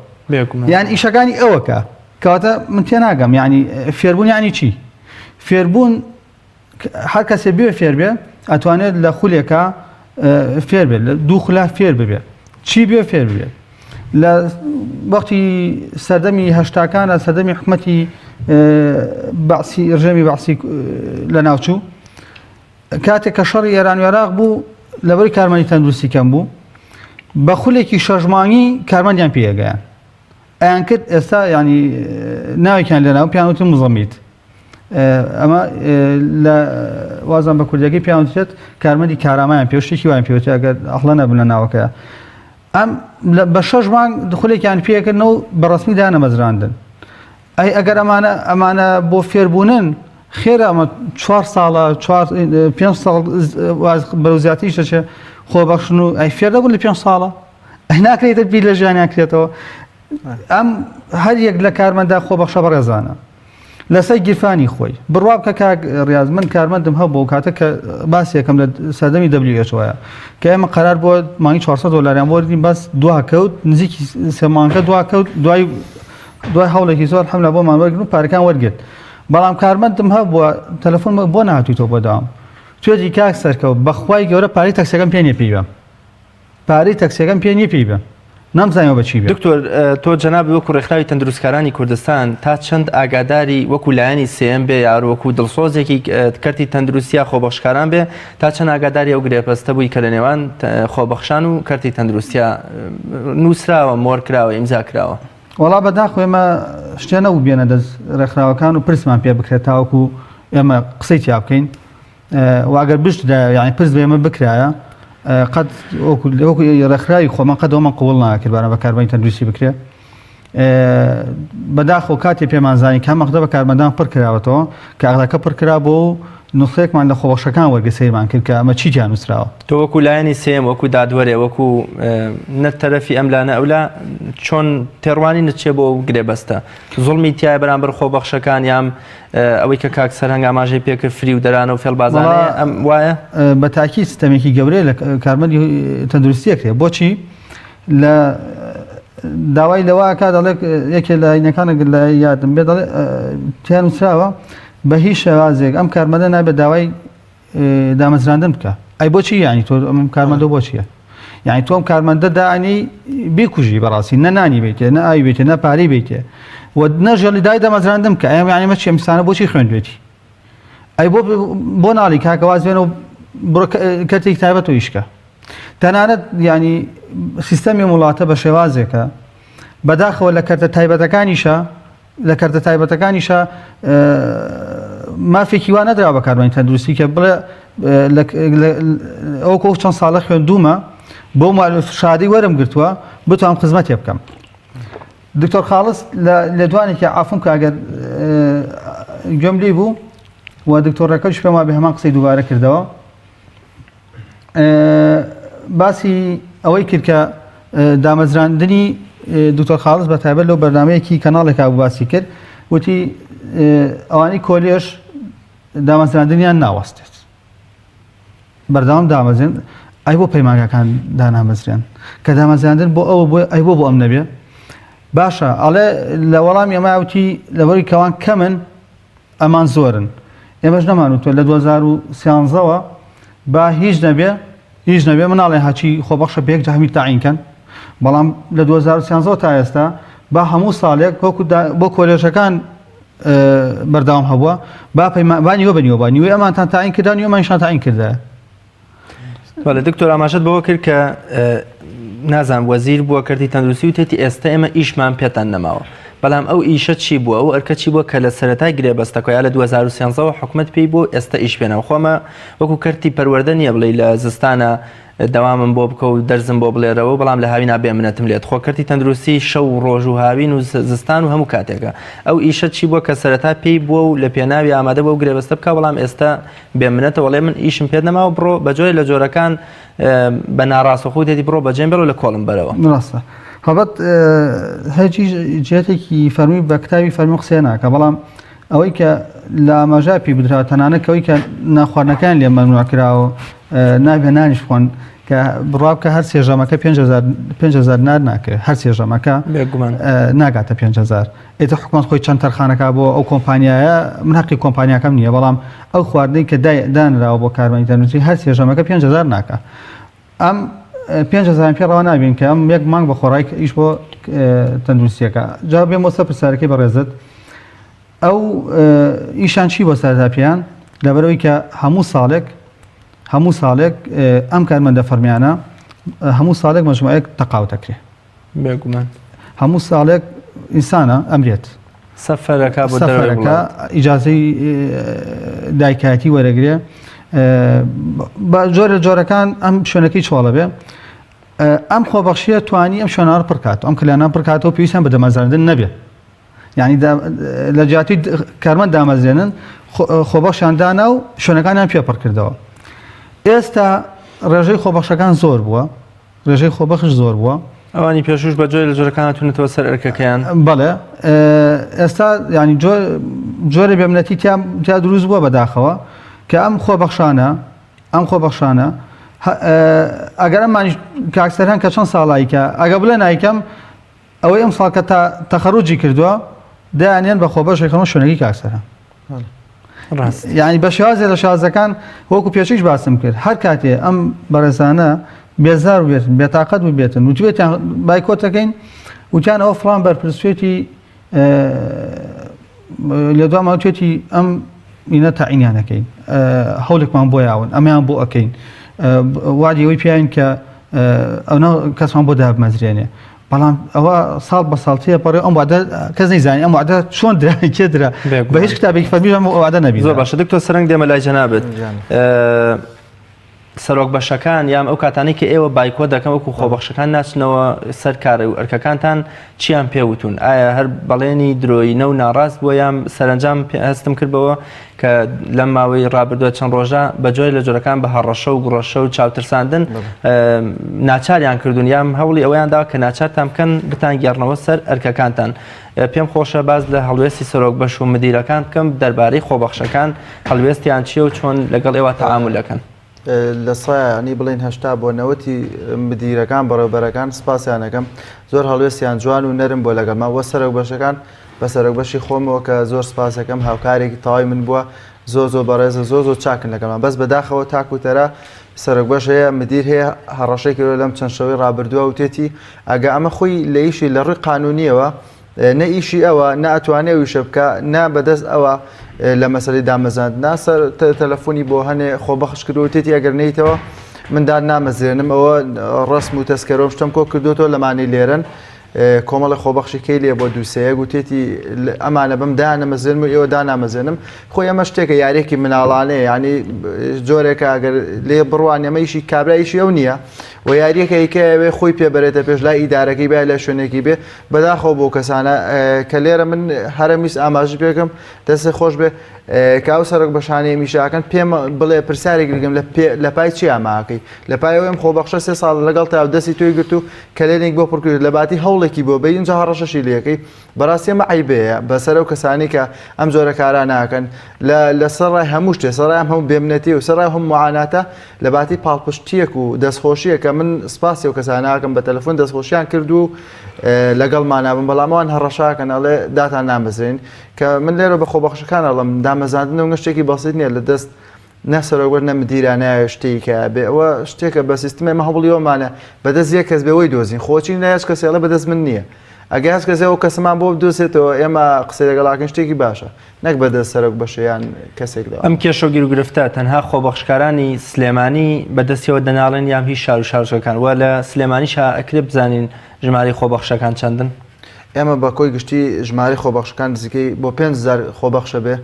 یان ئیشەکانی ئەوەکە کەواتە من تێناگەم یعنی فێربوون ینی چی فێربوون هەر کەسێ بێ فێر بێ ئەتوانێت لە خولێکا فێر بێت لە دوو خولا فێر ببێت چی بێ فێر بێت لە وەختی سەردەمی هەشتاکانە سەردەمی حکومەتی بەعسی ڕژێمی بەعسی لە ناوچوو کاتێک کە شەڕی ئێران و عێراق بوو لەبەری کارمەندی تەندروستی کەم بوو بە خولێکی شەش مانگی کارمەندیان پێگەیان ئەیان کرد ئێستا ینی ناوێکیان لێناو پیان وتن مزەمیت ئەمە لە وازان بە کوردەکەی پیان وترێت کارمەندی کارامایان پێ شتێکی وایان پێوترێت ئەگەر ئەخڵە نەبن لە ناوەکەیە ئەم بە شەش مانگ خولێکیان پێکردنەوە بە ڕسمی دانەمەزراندن ئەی ئەگەر ئەمانە ئەمانە بۆ فێربوونن خێرا ئەمە چوار ساڵە چوار پێنج ساڵ بەرەو زیاتریش دەچێت خۆبەخشن و ئەی فێر دەبوون لە پێنج ساڵە ئەی ناکرێتە بیر لە ژیانیان کرێتەوە ئەم هەر یەک لە کارمەندا خۆبەخشە بەڕێزانە لەسەر گیرفانی خۆی بڕوا بکە کاک ڕاز من کارمەندم هەبوو کاتە کە باس یەکەم لە سەردەمی WHO کە ئێمە قرار بووە مانگی 400 دلاریان وەرگین بەس دوا کەوت نزیکی سێ مانگە دوا کەوت دوای دوای هەوڵێکی زۆر حملە بۆمان وەرگن و پارەکان وەرگرت بەڵام کارمەندم هەبووە تەلەفۆن بۆ نهاتویتەوە بۆ داوام توێتی کاک سەرکەوت بەخوای گەورە پارەی تەکسەکەم پێ نیە پێی بەم پارەی تەکسیەکەم پێ نیە پێی بەم نامزانیەوە بە چی بێ. دکتۆر تۆ جەنابت وەکو ڕێکخراوی تەندروستکارانی کوردستان تا چەند ئاگاداری وەکو لایەنی سێیەم بێ یار وەکو دڵسۆزێکی کەرتی تەندروستی یا خۆبەخشکاران بێ تا چەند ئاگاداری ئەو گرێبەستە بووی کە لە نێوان خۆبەخشان و کەرتی تەندروستیا نووسراوە مۆر کراوە ئیمزا کراوە؟ وەڵا بەداخەوە ئێمە شتێ نەبوو بێنە دەست ڕێکخراوەکان و پرسمان پێ بکرێت تاوەکو ئێمە قسەی تیا بکەین و ئەگەر بشتدایە یانی پرس بە ئێمە بکرایە قەت وەکو ڕێکخراوی خۆمان قەت ئەومان قبوڵ ناکرد بارە بە کارمەندی تەندروستی بکرێ بەداخەوە کاتێ پێمان زانی کام مەقدە بە کارمەندان پڕ کراوەتەوە کە ئەغداکە پڕ کرا بۆ و نوسخەیەکمان لە خۆبەخشەکان وەرگرت سەیرمان کرد کە ئەمە چی تیا نووسراوە. تۆ وەکو لایەنی سێیەم وەکو دادوەرێ وەکو نە تەرەفی ئەم لا نە ئەولا چۆن تێڕوانینت چیە بۆ ئەو گرێبەستە؟ زوڵمی تیایە بەرامبەر خۆبەخشەکان یان ئەوەی کە کاک سەرهەنگ ئاماژەی پێکرد فریودەرانە و فێڵبازانەیە ئەم وایە؟ بە تاکی ستەمێکی گەورەیە لە کارمەندی تەندروستی ئەکرێ بۆچی لە داوای لەوە ئەکا دەڵێ یەکێ لە ئاینەکانە لە یادم بێ دەڵێ تیا نووسراوە بە هیچ شێوازێک ئەم کارمەندە نابێت داوای دامەزراندن بکە ئەی بۆچی یعنی تۆ ئەم کارمەندە بۆچیە یعنی تۆم کارمەندە دانی بیکوژی بەڕاستی نە نانی بیتێ نە ئاوی بیتێ نە پارەی بیتێ و نەژێڵی دای دامەزراندن بکە ئەم یعنی مەچی ئەمسانە بۆچی خوێندوێتی ئەی بۆ بۆ ناڵی کاکە واز بێنە و بڕۆ کەرتێکی تایبەت و ئیشکە تەنانەت ینی سیستەمی وڵاتە بە شێوازێکە بەداخەوە لە کەرتە تایبەتەکانیشە لە کەرتە تایبەتەکانیشا. مافێکی وا نەدراوە بە کارمەندی تەندروستی کە بڵێ ئەو کۆ چەند ساڵە خوێندوومە بۆ شادی وەرم گرتووە بتوانم خزمەتێ بکەم. دکتۆر خاڵس لە لێدوانێکی عافم کە ئەگەر گوێم لی بوو و دکتۆر ڕێکەوتیش پێم وابێ هەمان قسەی دووبارە کردەوە باسی ئەوەی کرد کە دامەزراندنی دکتۆر خاڵس بە تایبەت لەو بەرنمەیەکی کەناڵێکا بوو باسی کرد وتی ئەوانی کۆلێژ دامەزراندنیان ناوەستێت بەردەوام دامەزرێن ئەی بۆ پەیمانگاکان دانامەزرێن کە دامەزراندن بۆ ئەوە بۆ ئەی بۆ بۆ ئەم نەبێ باشە ئەڵێ لە وەڵامی ئەمە وتی لەبەری کەوان کەمن ئەمان زۆرن ئێمەش نەمانوتوە لە 2013ەوە با هیچ نەبێ هیچ نەبێ مناڵێ هەچی خۆبەخشە بێک جاهمی تاعین کەن بەڵام لە 2013 تا ئێستا با هەموو ساڵێک وەکو بۆ کۆلێژەکان بەردەوام هەبووە با پەیمان با نیوە بە نیوە با نیوەی ئەمانتان تاعین کردا نیوە ئەمانیشان تاعین کردایە. بەڵێ دکتۆر ئاماژەت بەوە کرد کە نازان وەزیر بووە کەرتی تەندروستی و تێتی ئێستا ئێمە ئیشمان پێتان نەماوە بەڵام ئەو ئیشە چی بووە ئەو ئەرکە چی بووە کە لە سەرەتای گرێبەستەکە یا لە 2013ەوە حکومت پێی بوو ئێستا ئیش پێناو خۆمە وەکو کەرتی پەروەردە نییە بڵێ لە زستانە دەوامم بۆ بکە و دەرزم بۆ بڵێرەوە بەڵام لە هاوینا بێ منەتم لێت خۆ کەرتی تەندروستی شەو و ڕۆژ و هاوین و زستان و هەموو کاتێکە ئەو ئیشە چی بووە کە سەرەتا پێی بووە و لە پێناوی ئامادە بووە و گرێبەستە بکا بەڵام ئێستا بێ منەتە وەڵێ من ئیشم پێت نەماوە بڕۆ بە جۆرێ لە جۆرەکان بە ناڕاستەخۆ تێتی بڕۆ بەجێم بێڵ و لە کۆڵم بەرەوە. ڕاستە هەڵبەت هەرچی جهتێکی فەرمی بە کتابی فەرمی قسەیە ناکە بەڵام ئەوەی کە لە ئاماژە پێی بدرا تەنانەت کەوەی کە ناخواردنەکان لێ مەمنوع کراوە نابێ نانیش بخۆن کە بڕوا بکە هەر سێژەمەکە 5000 نار ناکرێت هەر سێژەمەکە بێگومان ناگاتە 5000 ئێتە حکومەت خۆی چەند تەرخانەکە بۆ ئەو کۆمپانیایە من حەقی کۆمپانیاکەم نییە بەڵام ئەو خواردنەی کە دانراوە بۆ کارمەندی تەندروستی هەر سێژەمەکە 5000 ناکە ئەم 5000 پێ ڕەوا نابین کە ئەم یەک مانگ بە خۆڕای ئیش بۆ تەندروستیەکە جا بێم سەر پرسیارەکەی بەڕێزت ئەو ئیشان چی بۆ سەرتا پێیان لەبەرەوەی کە هەموو ساڵێک هەموو ساڵێک ئەم کارمەندە فەرمیانە هەموو ساڵێک مەجموعەیەک تەقاوت دەکرێ بێگومان هەموو ساڵێک ئینسانە ئەمرێت سەفەرەکە بۆ سەفەرەکە ئیجازەی دایکایەتی وەرەگرێ بە جۆرە جۆرەکان ئەم شوێنەکەی چۆڵە بێ ئەم خۆبەخشیە توانی ئەم شوێنانە پڕکات ئەم کلیانە پڕکاتەوە پێویستیان بە دەمەزراندن نەبێت یعنی لە جیاتی کارمەند دامەزرێنن خۆبەخشیان دانا و شوێنەکانیان پێ پڕکردەوە ئێستا ڕێژەی خۆبەخشەکان زۆر بووە ڕێژەی خۆبەخش زۆر بووە. ئەوانی پێشووش بە جۆرێ لە جۆرەکان هاتوونەتەوە سەر ئەرکەکەیان. بەڵێ ئێستا یانی جۆرێ بێمنەتی تیا دروست بووە بەداخەوە کە ئەم خۆبەخشانە ئەم خۆبەخشانە ئەگەر ئەمانیش کاک سەرهەنگ کە چەند ساڵایکە ئەگە بڵێ نایکەم ئەوەی ئەم ساڵ کە تا تەخەروجی کردووە دایانێن بە خۆبەش ئەیخەنەوە شوێنەکەی کاک سەرهەنگ. ڕاست. یعنی بە شێوازێ لە شێوازەکان وەکو پێشیش باسم کرد هەر کاتێ ئەم بەڕێزانە بێزار بێتن بێتاقەت ببێتن وتبێتیان بایکۆت دەکەین وتیان ئەوە فڵان بەرپرسێتی لێدوامان وتێتی ئەم ئینە تاعینیان ئەکەین هەولێکمان بۆ یاون ئەمەیان بۆ ئەکەین وادی ئەوەی پیاین کە ئەو کەسمان بۆ دابمەزرێنێ بەڵام ئەوە ساڵ بە ساڵ تێپەڕێ ئەم وعدە کەس نەیزانی ئەم وعدە چۆن درا کێ درا بە هیچ کتابێکی فەرمیش ئەم وعدە نەبی زۆر باشە دکتۆر سەرنگ دێمە لای جەنابت سەرۆک بەشەکان یان ئەو کاتانەی کە ئێوە بایکۆت دەکەن وەکو خۆبەخشەکان ناچنەوە سەر کار و ئەرکەکانتان چیان پێ وتون ئایا هەر بەڵێنی درۆینە و ناڕاست بووە یان سەرەنجام پێ هەستم کرد بەوە کە لەم ماوەی ڕابردووە چەند ڕۆژە بە جۆرێ لە جۆرەکان بە هەڕەشە و گوڕەشە و چاوترساندن ناچاریان کردوون یان هەوڵی ئەوەیان داوە کە ناچارتان بکەن بتانگێڕنەوە سەر ئەرکەکانتان. پێم خۆشە باس لە هەڵوێستی سەرۆک بەش و مدیرەکان بکەم دەربارەی خۆبەخشەکان هەڵوێستیان چییە و چۆن لەگەڵ ئێوە تەعامول دەکەن؟ لە سایە ینی بڵێین 80 بۆ نەوەتی مدیرەکان بەڕێوبەرەکان سپاسیان ئەکەم زۆر هەڵوێستیان جوان و نەرم بووە لەگەڵمان وە سەرۆک بەشەکان بە سەرۆک بەشی خۆمەوە کە زۆر سپاسەکەم هاوکارێکی تەواوی من بووە زۆر زۆر بەڕێزە زۆر زۆر چاکن لەگەڵمان بەس بەداخەوە تاک و تەرا سەرۆک بەش هەیە مدیر هەیە هەڕەشەی کردووە لەم چەند شەوەی ڕابردووە وتێتی ئەگە ئەمە خۆی لە ئیشی لە ڕووی قانونیەوە نە ئیشی ئەوە نە ئەتوانێ ئەو ئیشە بکا نە بەدەست ئەوە لە مەسەلەی دامەزراندنا سەر تەلەفۆنی بۆ هەنێ خۆبەخش کردووە وتێتی ئەگەر نەیتەوە من دار نامەزرێنم ئەوە ڕسم و تەسکەرۆم شتم کۆ کردوێتەوە لەمانەی لێرن. کۆمەڵە خۆبەخشی کەی لێ بۆ دووسەیە گوتێتی ئەمانە بم دانەمەزێنم و ئێوە دانامەزێنم خۆی ئەمە شتێکە یاریەکی مناڵانەیە ینی جۆرێکە ئەگەر لێ بڕوان ئەمەیشی کابرایشی ئەو نییە و یاریەکە یکەوێ خۆی پێبەرێتە پێش لای ئیدارەکەی بای لە شوێنێکی بێ بەداخەوە بۆ کەسانە کە لێرە من هەرەمیست ئاماژی پێکم دەست خۆش بێ کە ئەو سەرۆک بەشانەیە میشاکەن پێم بڵێ پرسیارێک لەگەم لە پای چی ئاماکەی لە پای ئەوم خۆبەخشە سێ ساڵ لەگەڵ تا دەستی تۆی گرت و کەلێنێک بۆ پڕکرد لە باتی هەوڵێکی بۆ بەی اینجا هەڕەشەشی لەکەی بەڕاستی ئەمە عیبەیە بەسەر ئەو کەسانی کە ئەم جۆرە کارا ناکەن لە لە سەرڕای هەموو شتێ سەرڕای ئەم هەموو بێمنەتی و سەرڕای هەموو معاناتە لە باتی پاڵپشتیەک و دەستخۆشیەکە من سپاسی ئەو کەسانەکەم بە تەلەفۆن دەستخۆشیان کرد و لەگەڵمانا بن بەڵام ئەوان هەڕەشاکەن ئەڵێ داتان نامەزرێن کە من لێرە بە خۆبەخشەکان ئەڵم دامەزاندن و شتێکی بەسیت نییە لە دەست نە سەرۆک نە مدیرا نایە شتێکە بێ ئەوە شتێکە بە سیستمێ مە هەوڵیۆمانە بەدەست یەک کەس بێ وەی دۆزین خۆچین لە هیچ کەسێ ئەڵێ بەدەست من نییە ئەگەر هەچ کەسێ ئەو کەسەمان بۆ بدۆزێتەوە ئێمە قسەی لەگەڵاکەین شتێکی باشە نەک بەدەست سەرۆک بەشە یان کەسێک لەوە. ئەم کێشە و گیروگرفتە تەنها خۆبەخشکارانی سلێمانی بەدەستیەوە دەناڵێن یان هی شار و شارۆچکەکان وە لە سلێمانیشا ئەکرێ بزانین ژمارەی خۆبەخشەکان چەندن؟ ئێمە بە کۆی گشتی ژمارەی خۆبەخشەکان نزیکەی بۆ 5000 خۆبەخشە بێ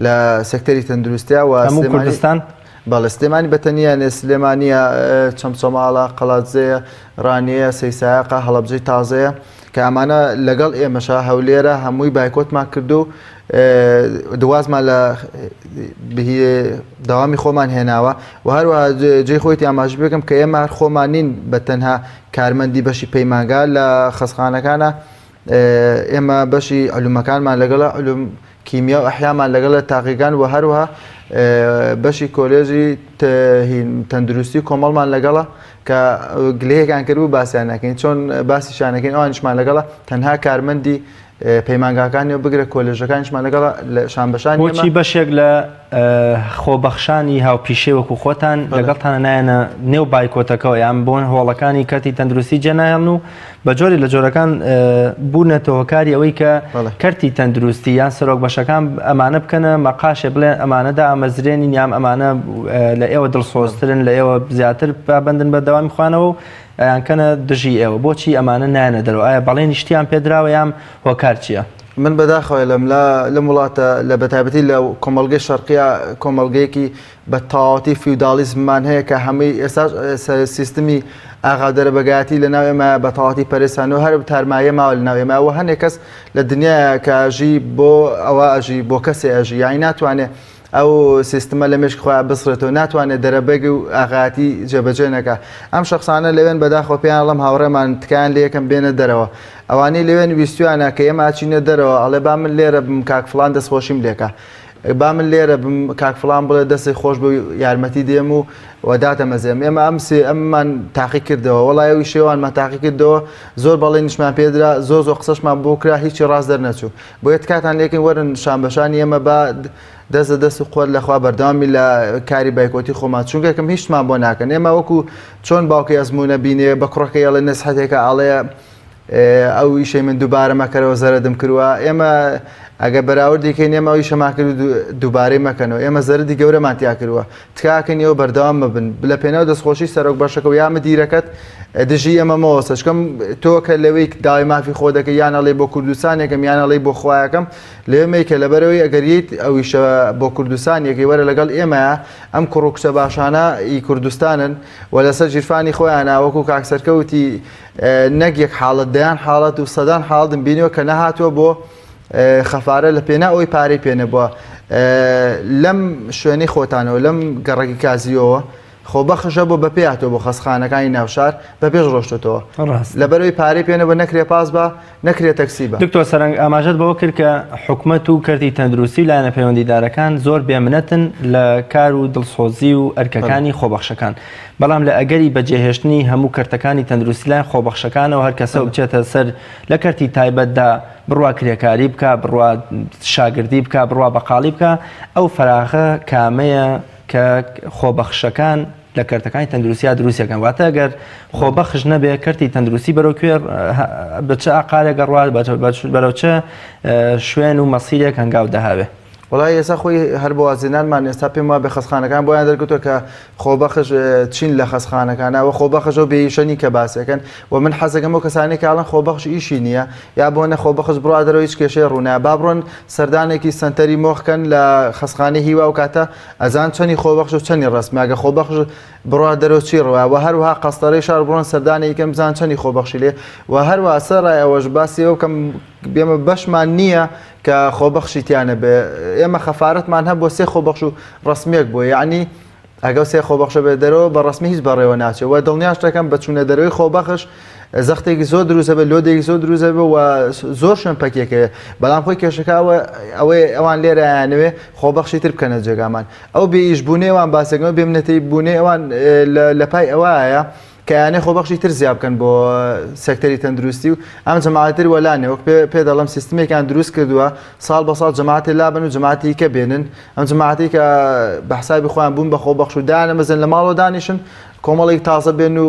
لە سێکتەری تەندروستیا و هەموو کوردستان؟ بەڵێ سلێمانی بە تەنیا نێ سلێمانیە چەمچەماڵە قەڵادزەیە ڕانیەیە سەیسایەقە هەڵەبجەی تازەیە کە ئەمانە لەگەڵ ئێمەشا هەولێرە هەمووی بایکۆتمان کردو دوازمان لە داوامی خۆمان هێناوە و هەروەها جێی خۆیتی ئاماژە بکەم کە ئێمە هەر خۆمان نین بە تەنها کارمەندی بەشی پەیمانگا لە خەسخانەکانە ئێمە بەشی علومەکانمان لەگەڵە علوم کیمیا و ئەحیامان لەگەڵە تاقیگان و هەروەها بەشی کۆلێژی تەندروستی کۆمەڵمان لەگەڵە کە گلەیەکان کردبوو باسیان نەکەین چۆن باسیشانەکەین ئەوانیشمان لەگەڵە تەنها کارمەندی پەیمانگاکانی و بگرە کۆلێژەکانیشمان لەگەڵ شانبەشانی بۆچی بەشێک لە خۆبەخشانی هاوپیشەی وەکو خۆتان لەگەڵتانە نایەنە نێو بایکۆتەکەەوە یان بۆن هۆڵەکانی کەرتی تەندروستی جێنایەڵن و بە جۆری لە جۆرەکان بوونەتە هۆکاری ئەوەی کە کەرتی تەندروستی یان سەرۆک بەشەکان ئەمانە بکەنە مەقاشێ بڵێن ئەمانە دامەزرێنین یان ئەمانە لە ئێوە دڵسۆزترن لە ئێوە زیاتر پابەندن بە دەوامی خوانەوە و ئەیانکەنە دژی ئێوە بۆچی ئەمانە نایەنە دەرەوە ئایا بەڵێنی شتیان پێدراوە یان هۆکار چییە؟ من بەداخەوە لەم لە لەم وڵاتە لە بەتایبەتی لە کۆمەڵگەی شەرقیە کۆمەڵگەیەکی بە تەواوەتی فیوداڵیزممان هەیە کە هەمووی ئێستاش سیستمی ئاغا دەرەبەگایەتی لە ناو ئێمە بە تەواوەتی پەرسان و هەر تارمایە ماوە لە ناو ئێمە و هەندێک کەس لە دنیاە کە ئەژی بۆ ئەوە ئەژی بۆ کەسێ ئەژی یانی ناتوانێ ئەو سیستمە لە مێشک خۆیان بسڕێتەوە ناتوانێت دەرەبەگ و ئاغایەتی جێبەجێ نەکا ئەم شخصانە لەوێن بەداخەوە پێیان ئەڵێم هاوڕێمان تکایان لێ یەکەم بێنە دەرەوە ئەوانەی لەوێن ویستویانە کە ئێمە ئەچینە دەرەوە ئەڵێ با من لێرە بم کاک فڵان دەستخۆشیم لێکا با من لێرە بم کاک فڵان بڵێ دەستی خۆش بۆ یارمەتی دێم و و داتەمەزێم ئێمە ئەم سێ ئەممان تاقی کردەوە وەڵای ئەوی شێوانمان تاقی کردەوە زۆر بەڵێنیشمان پێدرا زۆر زۆر قسەشمان بۆ کرا هیچی ڕاست دەرنەچوو بۆیە تکاتان لێکەین وەرن شانبەشانی ئێمە با دەست لە دەست و قوت لەخوا بەردەوامی لە کاری بایکۆتی خۆمان چونکە کەم هیچمان بۆ ناکەن ئێمە وەکو چۆن باوکی ئەزموونە بینێ بە کوڕەکەی ئەڵێ نەسحەتێکە ئەڵێ ئەو ئیشەی من دووبارە مەکەرەوە زەرەدم کردووە ئێمە ئەگە بەراوردی کەین ئێمە ئەو ئیشەمان کرد و دووبارەی مەکەنەوە ئێمە زەرەدی گەورەمان تیا کردووە تکاکەن ئێوە بەردەوام مەبن لە پێناو دەستخۆشی سەرۆک بەشەکە و یا مدیرەکەت دژی ئێمە مەوەستە چکەم تۆ کە لەوەی داوای مافی خۆ دەکەی یان ئەڵێ بۆ کوردستانێکم یان ئەڵێ بۆ خوایەکەم لەوێ مەیکە لەبەرەوەی ئەگەر یەیت ئەویشە بۆ کوردستان یەکەی وەرە لەگەڵ ئێمەیە ئەم کوڕ و کچە باشانە ئی کوردستانن و لەسەر ژیرفانی خۆیانە وەکو کاک سەرکەوتی نەک یەک حاڵەت دەیان حاڵەت و سەدان حاڵەتم بینیوە کە نەهاتووە بۆ خەفارە لە پێنا ئەوی پارەی پێ نەبووە لەم شوێنەی خۆتانەوە لەم گەڕەکی کازیەوە خۆبەخش هەبوو بە پێ هاتووە بۆ خەستخانەکانی ناوشار بە پێش ڕۆشتۆتەوە ڕاستە. لەبەرئەوەی پارەی پێ نەبوو نەکرێ پاس بە نەکرێ تەکسی بە. دکتۆر سەرەنگ ئاماژەت بەوە کرد کە حکومەت و کەرتی تەندروستی و لایەنە پەیوەندیدارەکان زۆر بێمنەتن لە کار و دڵسۆزی و ئەرکەکانی خۆبەخشەکان بەڵام لە ئەگەری بەجێهێشتنی هەموو کەرتەکانی تەندروستی لایەن خۆبەخشەکانەوە هەر کەسەو بچێتە سەر لە کەرتی تایبەتدا بڕوا کرێکاری بکا بڕوا شاگردی بکا بڕوا بەقاڵی بکا ئەو فەراغە کامەیە کە خۆبەخشەکان لە کەرتەکانی تەندروستیا دروستیەکەن واتە گەر خۆبەخش نەبێ کەرتی تەندروستی بەرەو کوێ بە چ ئاقارێک ئەڕوات بەرەو چ شوێن و مەسیرێک هەنگاو دەهاوێ. وەڵای ئێستا خۆی هەر بۆ وازهێنانمان ئێستا پێم وابێ خەستخانەکان بۆیان دەرکەوتووە کە خۆبەخش چین لە خەستخانەکانە و خۆبەخش ئەو بێئیشە نین کە باسێکن و من حەزەکەم ئەو کەسانەی کە ئەڵێن خۆبەخش ئیشی نییە یا بۆ نە خۆبەخش بڕوا دەرەوە هیچ کێشەی ڕوونایە با بڕۆن سەردانێکی سەنتەری مۆخ کەن لە خەستخانەی هیوا و کاتە ئەزان چەنی خۆبەخش و چەنی ڕەسمی ئەگە خۆبەخش بڕوا دەرەوە چی ڕوایە و هەروەها قەستەرەی شار بڕۆن سەردانێکی کەن بزان چەنی خۆبەخشی لێ و هەروەها سەرڕای ئەوەش باسی ئەوە بکەم ئێمە بەشمان نییە کە خۆبەخشی تیا نەبێ ئێمە خەفارەتمان هەبووە سێ خۆبەخش و ڕەسمیەک بووە یعنی ئەگەو سێ خۆبەخشە بێ دەرەوە بە ڕەسمی هیچ بەڕێوە ناچێت و دڵنیاش دەکەم بە چوونە دەرەوەی خۆبەخش زەختێکی زۆر دروستە بێت load ێکی زۆر دروستە بێت و زۆر شوێن پەکێکەوێ بەڵام خۆی کێشەکە ئەوەی ئەوان لێرەیانەوێ خۆبەخشی تر بکەنە جێگامان ئەو بێ ئیش بوونەی ئەوان باسێکەوە بێمنەتی بوونەی ئەوان لە پای ئەوایە کە یانەی خۆبەخشی تر زیا بکەن بۆ سێکتەری تەندروستی و ئەم جەماعەتر وەلانێ وەک پێ پێ دەڵێم سیستمێکیان دروست کردووە ساڵ بە ساڵ جەماعەتێ لابن و جەماعەتی کە بێنن ئەم جەماعەتی کە بە حسابی خۆیان بوون بە خۆبەخش و دانەمەزن لە ماڵەوە دانیشن کۆمەڵێک تازە بێن و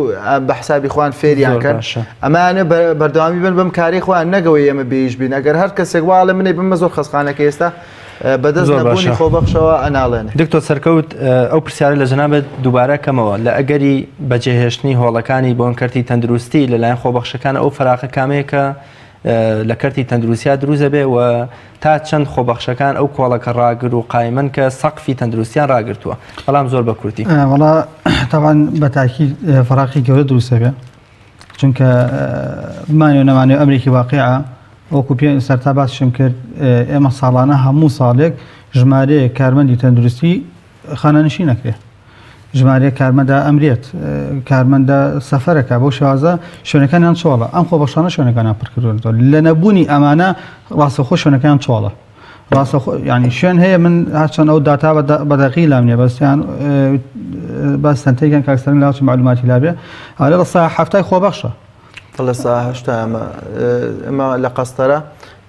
بە حسابی خۆیان فێریان کەن ئەمانە بەردەوامی بن بەم کاری خۆیان نەگەوەی ئێمە بێیش بین ئەگەر هەر کەسێک واڵێ منێ بمە زۆر خەسخانەکە ئێستا بەدەست نەبوونی خۆبەخشەوە ئەناڵێنێ. دکتۆر سەرکەوت ئەو پرسیارە لە جەنابت دووبارە کەمەوە، لە ئەگەری بەجێهێشتنی هۆڵەکانی بۆن کەرتی تەندروستی لەلایەن خۆبەخشەکان ئەو فەراغە کامەیە کە لە کەرتی تەندروستیا دروست دەبێ و تا چەند خۆبەخشەکان ئەو کۆڵەکە ڕاگر و قایمن کە سەقفی تەندروستیان ڕاگرتووە؟ بەڵام زۆر بە کورتی. وەڵا تەبعەن بە تاکید فەراغی گەورە دروست دەبێ. چونکە بمانێ و نەمانێ ئەمرێکی واقیعە وەکو پێ سەرتا باسیشم کرد ئێمە ساڵانە هەموو ساڵێک ژمارەیەک کارمەندی تەندروستی خانەنشین نەکرێ ژمارەیەک کارمەندە ئەمرێت کارمەندە سەفەرەکە بۆ شێوازە شوێنەکانیان چۆڵە ئەم خۆبەخشانە شوێنەکانیان پڕکردوەوە لە نەبوونی ئەمانە ڕاستەخۆ شوێنەکان چۆڵە ڕاستە ینی شوێن هەیە من هەرچەند ئەو داتا بەدەقی لام نیە بەسیان باس سنتێکیان کاکسەرن لاچ معلوماتی لابێ ئالە لە سا هەفتای خۆبەخشە لە سا هەشتا ئەمە ئەمە لە قەستەرە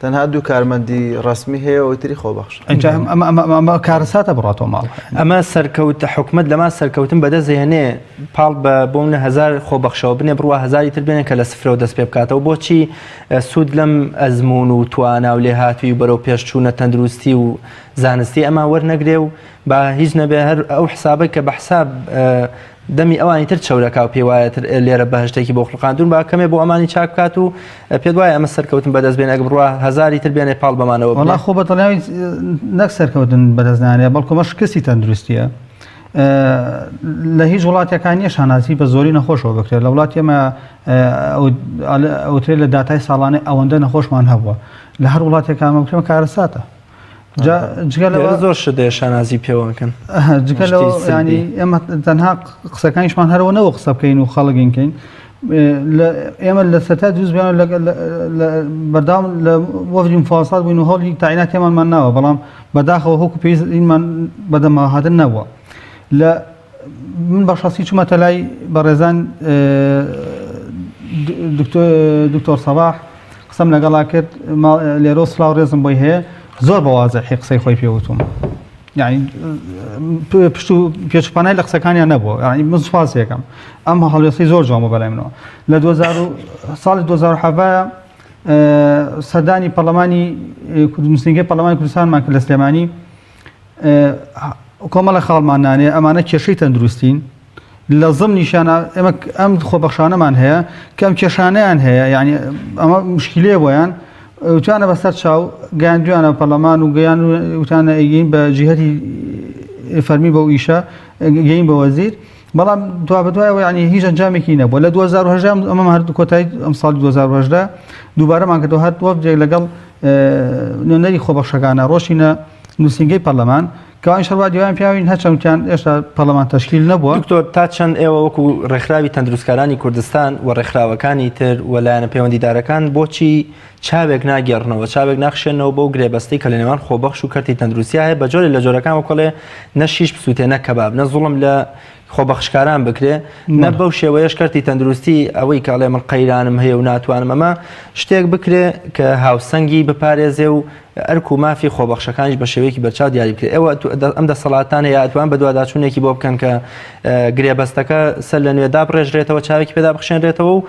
تەنها دوو کارمەندی ڕسمی هەیە ئەوی تری خۆبەخش ئەمە کارەساتە بڕاتەوە ماڵ ئەمە سەرکەوت حکومت لەما سەرکەوتن بەدەست هێنێ پاڵ بە بۆ هزار خۆبەخشەوە بنێ بڕوا هزاری تر بێنێ کە لە سفرەوە دەست پێ بکاتەوە بۆچی سوود لەم ئەزموون و توانا و لێهاتووی و بەرەو پێشچوونە تەندروستی و زانستی ئەمان وەرنەگرێ و با هیچ نەبێ هەر ئەو حسابەی کە بە حساب دەمی ئەوانی تر چەورەکا و پێی وایە تر لێرە بەهشتێکی بۆ خوڵقاندوون با کەمێ بۆ ئەمانی چاک بکات و پێت وایە ئەمە سەرکەوتن بەدەست بێن ئەگە بڕوا هەزاری تر بێنێ پاڵ بەمانەوە وەڵا خۆ بە دڵنیایی نەک سەرکەوتن بەدەست نانێ بەڵکو مە شکستی تەندروستیە لە هیچ وڵاتێکان نییە شانازی بە زۆری نەخۆشەوە بکرێت لە وڵاتی ئێمە ئەوترێت لە داتای ساڵانەی ئەوەندە نەخۆشمان هەبووە لە هەر وڵاتێک ئەمە بکرێت کارەساتە جگە لە زۆر شت دەیە شانازی پێوەکەن جگە لە ینی ئێمە تەنها قسەکانیشمان هەرەوە نەوە قسە بکەین و خەڵگین کەین ئێمە لە سەتا دروست بیان بەردام لە وەفدی مفاوەسات بووین و هەوڵی تاعینات تێمانمان ناوە بەڵام بەداخەوە هۆکو پێویست ئینمان بەدەمەوە هاتن نەبووە لە من بە شخصی چوومەتە لای بەڕێزان دکتۆر سەباح قسەم لەگەڵا کرد لێرۆ سلااو ڕێزم بۆی هەیە زۆر بە وازحی قسەی خۆی پێوتوم یعنی پشت و پێچپانای لە قسەکانیان نەبووە یعنی من سوپاس یەکەم ئەم هەڵوێستی زۆر جوان بۆ بەلای منەوە لە 2000 ساڵی 2017 سەردانی پەرلەمانی نووسینگەی پەرلەمانی کوردستانمان کرد لە سلێمانی کۆمەڵە خاڵمان نانێ ئەمانە کێشەی تەندروستین لە زمنیشانە ئێمە ئەم خۆبەخشانەمان هەیە کە ئەم کێشانیان هەیە یعنی ئەمە مشکلەیە بۆیان وتانە بەسەر چاو گەیاندویانە پەرلەمان و گەیان وتانە ئەیگەین بە جیهەتی فەرمی بەو ئیشە گەین بە وەزیر بەڵام دوابەدوایەوە یعنی هیچ ئەنجامێکی نەبووە لە 2010 ئەمە هەر کۆتایی ئەم ساڵی 2010 دووبارەمان کردەوە هەر وەفدێک لەگەڵ نوێنەری خۆبەخشەکانە ڕۆشینە نووسینگەی پەرلەمان کەوان شەروا دیوان پیاوین هەرچەندیان ئێستا پەرلەمان تەشکیل نەبووە. دکتۆر تا چەند ئێوە وەکو ڕێکخراوی تەندروستکارانی کوردستان و ڕێکخراوەکانی تر و لایەنە پەیوەندیدارەکان بۆچی چاوێک ناگێڕنەوە چاوێک ناخشێنەوە بەو گرێبەستەی کە لە نێوان خۆبەخش و کەرتی تەندروستیا هەیە بە جۆرێ لە جۆرەکان وەکەڵێ نە شیش بسووتێ نە کەباب نە زوڵم لە خۆبەخشکاران بکرێ نە بەو شێوەیەش کەرتی تەندروستی ئەوەی کە ئەڵێ من قەیرانم هەیە و ناتوانم ئەمە شتێک بکرێ کە هاوسەنگی بپارێزێ و ئەرک و مافی خۆبەخشەکانیش بە شێوەیەکی بەرچاو دیاری بکرێت. ئێوە ئەم دەسەڵاتانە یا ئەتوان بەدواداچوونێکی بۆ بکەن کە گرێبەستەکە سەر لە نوێ دابڕێژرێتەوە، چاوێکی پێدا بخشێنرێتەوە و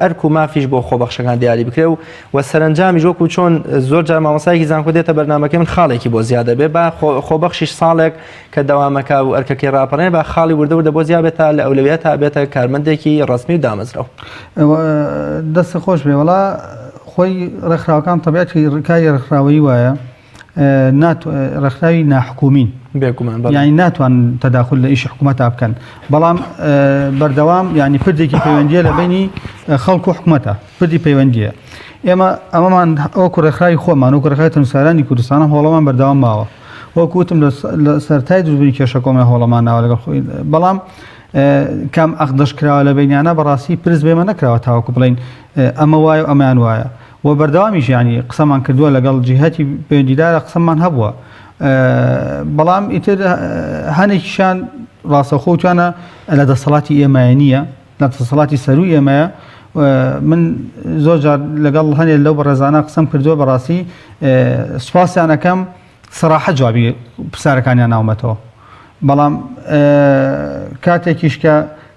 ئەرک و مافیش بۆ خۆبەخشەکان دیاری بکرێ و و سەرەنجامیش وەکو چۆن زۆر جار مامۆستایەکی زانکۆ دێتە بەرنامەکەی من خاڵێکی بۆ زیاد دەبێ با خۆبەخشیش ساڵێک کە دەوامەکە و ئەرکەکەی ڕاپەڕێن با خاڵی وردە وردە بۆ زیاد بێت تا لە ئەولەویەتا بێتە کارمەندێکی ڕەسمی و دامەزراو. دەست خۆش بێ وەڵا خۆی ڕێکخراوەکان تەبیعەتی کاری ڕێکخراوەیی وایە ڕێکخراوی ناحکومین بێگومان بەڵێ. یانی ناتوان تەداخول لە ئیشی حکوومەتا بکەن بەڵام بەردەوام ینی پردێکی پەیوەندیە لە بینی خەڵک و حکوومەتە پردی پەیوەندیە ئێمە ئەمەمان ئەوکو ڕێکخراوی خۆمان و ڕێکخراوی تەندروستکارانی کوردستان هۆڵەمان بەردەوام ماوە وەکو وتم لە سەرتای دروستبوونی کێشە کۆمە هۆڵەمان ناوە لەگەڵ خۆی بەڵام کام ئەقدەش کراوە لە بینیانە بەڕاستی پرس بێمە نەکراوە تاوەکو بڵین ئەمە وایە و ئەمەیان وایە و بەردەوامیش یانی قسەمان کردووە لەگەڵ جیهەتی پەیوەندیدارە قسەمان هەبووە بەڵام ئیتر هەنێکیشان ڕاستەوخۆ وتوانە لە دەسەڵاتی ئێمایە نییە لە دەسەڵاتی سەروو ئێمەیە من زۆر جار لەگەڵ هەنێ لەو بەڕێزانە قسەم کردووە بەڕاستی سوپاسیان ئەەکەم سەراحە جوابی پرسیارەکانیان ناومەتەوە بەڵام کاتێکیش کە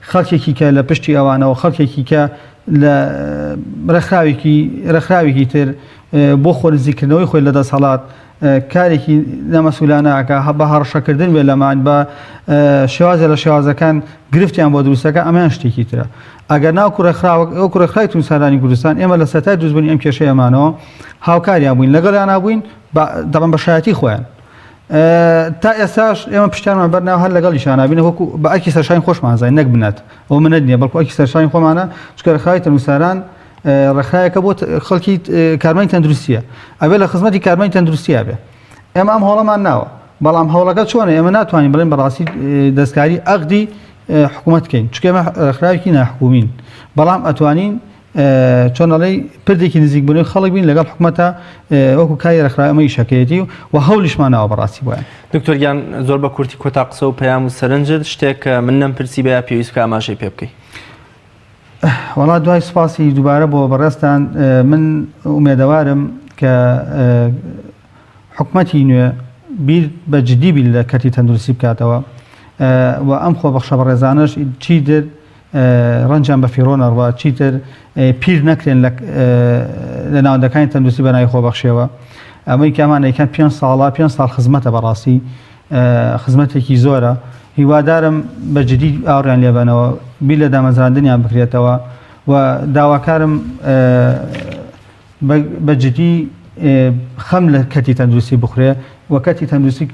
خەڵکێکی کە لە پشتی ئەوانەوە خەڵکێکی کە لە ڕێکخراوێکی ڕێکخراوێکی تر بۆ خۆ نزیکردنەوەی خۆی لە دەسەڵات کارێکی نامەسولانە ئەکا بە هەڕەشەکردن بێ لەمان بە شێوازە لە شێوازەکان گرفتیان بۆ دروستەکە ئەمەیان شتێکی ترە ئەگەر ناوکو ڕێکخراوە وەکو ڕێکخراوی تونسارانی کوردستان ئێمە لە سەرای دروستبوونی ئەم کێشەی ئەمانەوە هاوکاریان بووین لەگەڵیان بووین دەڵم بە شایەتی خۆیان تا ئێستاش ئێمە پشتیانمان بەرناو هەر لەگەڵ ئیشانابین وەکو بە ئەرکی سەرشانی خۆشمان زانین نەک بنەت ئەو منەت نییە بەڵکو ئەرکی سەرشانی خۆمانە چونکە ڕێکخراوی تەندروستاران ڕێکخراوێکە بۆ خەڵکی کارمەندی تەندروستیە ئەبێ لە خزمەتی کارمەندی تەندروستیا بێ ئێمە ئەم هەوڵەمان ناوە بەڵام هەوڵەکە چۆنە ئێمە ناتوانین بڵێن بەڕاستی دەستکاری ئەقدی حکوومەت بکەین چونکە ئێمە ڕێکخراوێکی ناحکومین بەڵام ئەتوانین چۆن ئەڵێی پردێکی نزیکبوونەوەی خەڵک بین لەگەڵ حکومەتە وەکو کاری ڕێکخراوی ئەمە ئیشەکەیەتی و هەوڵیشمان ناوە بەڕاستی بۆیان. دکتۆر گیان زۆر بە کورتی کۆتا قسە و پەیام و سەرنجت شتێک کە من نەمپرسی بە یا پێویست بکە ئاماژەی پێ بکەی. وەڵا دوای سوپاسی دووبارە بۆ بەڕێزتان من ئومێدەوارم کە حکومەتی نوێ بیر بە جدی بیر لە کەرتی تەندروستی بکاتەوە و ئەم خۆبەخشە بەڕێزانەش چیتر ڕەنجیان بە فیڕۆ نەڕوا، چیتر پیر نەکرێن لە ناوەندەکانی تەندروستی بە ناوی خۆبەخشیەوە. ئەمەی کە ئەمان ئەیکەن پێنج ساڵە، پێنج ساڵ خزمەتە بەڕاستی خزمەتێکی زۆرە. هیوادارم بە جدی ئاوڕیان لێبەنەوە، بیر لە دامەزراندنیان بکرێتەوە و داواکارم بە جدی خەم لە کەرتی تەندروستی بخورێ و کەرتی تەندروستی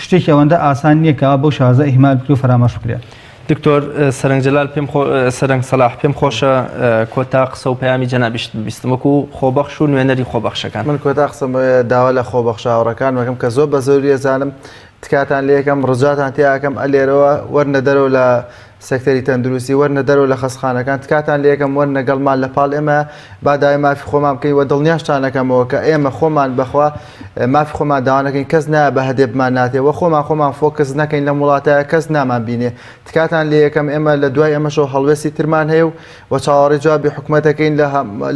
شتێکی ئەوەندە ئاسان نییە کە بەو شازە ئیهمال بکرێ و فەرامۆش بکرێ. دکتۆر سەرنگ جەلال پێم خۆ سەرنگ سەلاح پێم خۆشە کۆتا قسە و پەیامی جەنابیشت ببیستم وەکو خۆبەخش و نوێنەری خۆبەخشەکان. من کۆتا قسەم ئەوەیە داوا لە خۆبەخشە هاوڕێکانم ئەکەم کە زۆر بە زۆری ئەزانم تکاتان لێ ئەکەم ڕجاتان تیا ئەکەم ئەلێرەوە وەرنە دەرەوە لە سێکتەری تەندروستی وەرنە دەرەوە لە خەستخانەکان تکاتان لێکەم وەرنە گەڵمان لە پاڵ ئێمە با داوای مافی خۆمان بکەین وە دڵنیاشتان ئەکەمەوە کە ئێمە خۆمان بەخوا مافی خۆمان داوا نەکەین کەس نایە بە هەدێ بمان ناتێ وە خۆمان خۆمان فۆکس نەکەین لەم وڵاتە کەس نامان بینێ تکاتان لێکەم ئێمە لە دوای ئەمەشەوە هەڵوێستی ترمان هەیە و وە چاوەڕێی جوابی حکومەت ئەکەین لە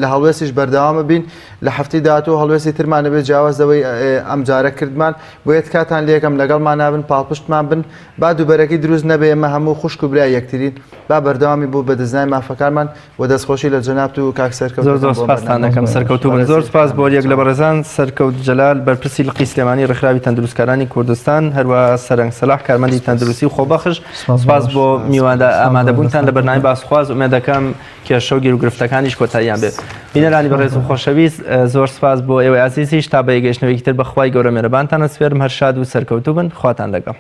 لە هەڵوێستیش بەردەوامە بین لە هەفتەی داهاتوو هەڵوێستی ترمان ئەبێت جیاواز لەوەی ئەمجارە کردمان بۆیە تکاتان لێکەم لەگەڵمان نابن پاڵپشتمان بن با دووبەرەکی دروست نەبێ ئێمە هەموو خوشک و برای یەکترین با بەردەوامی بۆ بەدەستنای مافەکانمان و دەستخۆشی لە جەنابت و کاک سەرکەوت زۆر زۆر سپاستان دەکەم سەرکەوتوو بن زۆر سپاس بۆ یەک لە بەڕێزان سەرکەوت جەلال بەرپرسی لقی سلێمانی ڕێکخراوی تەندروستکارانی کوردستان هەروە سەرنگ سەلاح کارمەندی تەندروستی و خۆبەخش سپاس بۆ میواندا ئامادەبوونتان لە بەرنامەی باسخواز ئومێدەکەم کێشە و گیروگرفتەکانیش کۆتاییان بێت بینەرانی بەڕێز و خۆشەویست زۆر سپاس بۆ ئێوەی ئازیزیش تا بە یەکگەیشتنەوەیەکی تر بە خوای گەورە مێرەبانتان ئەسپێرم هەر شاد و سەرکەوتوو بن خواتان لەگەڵ.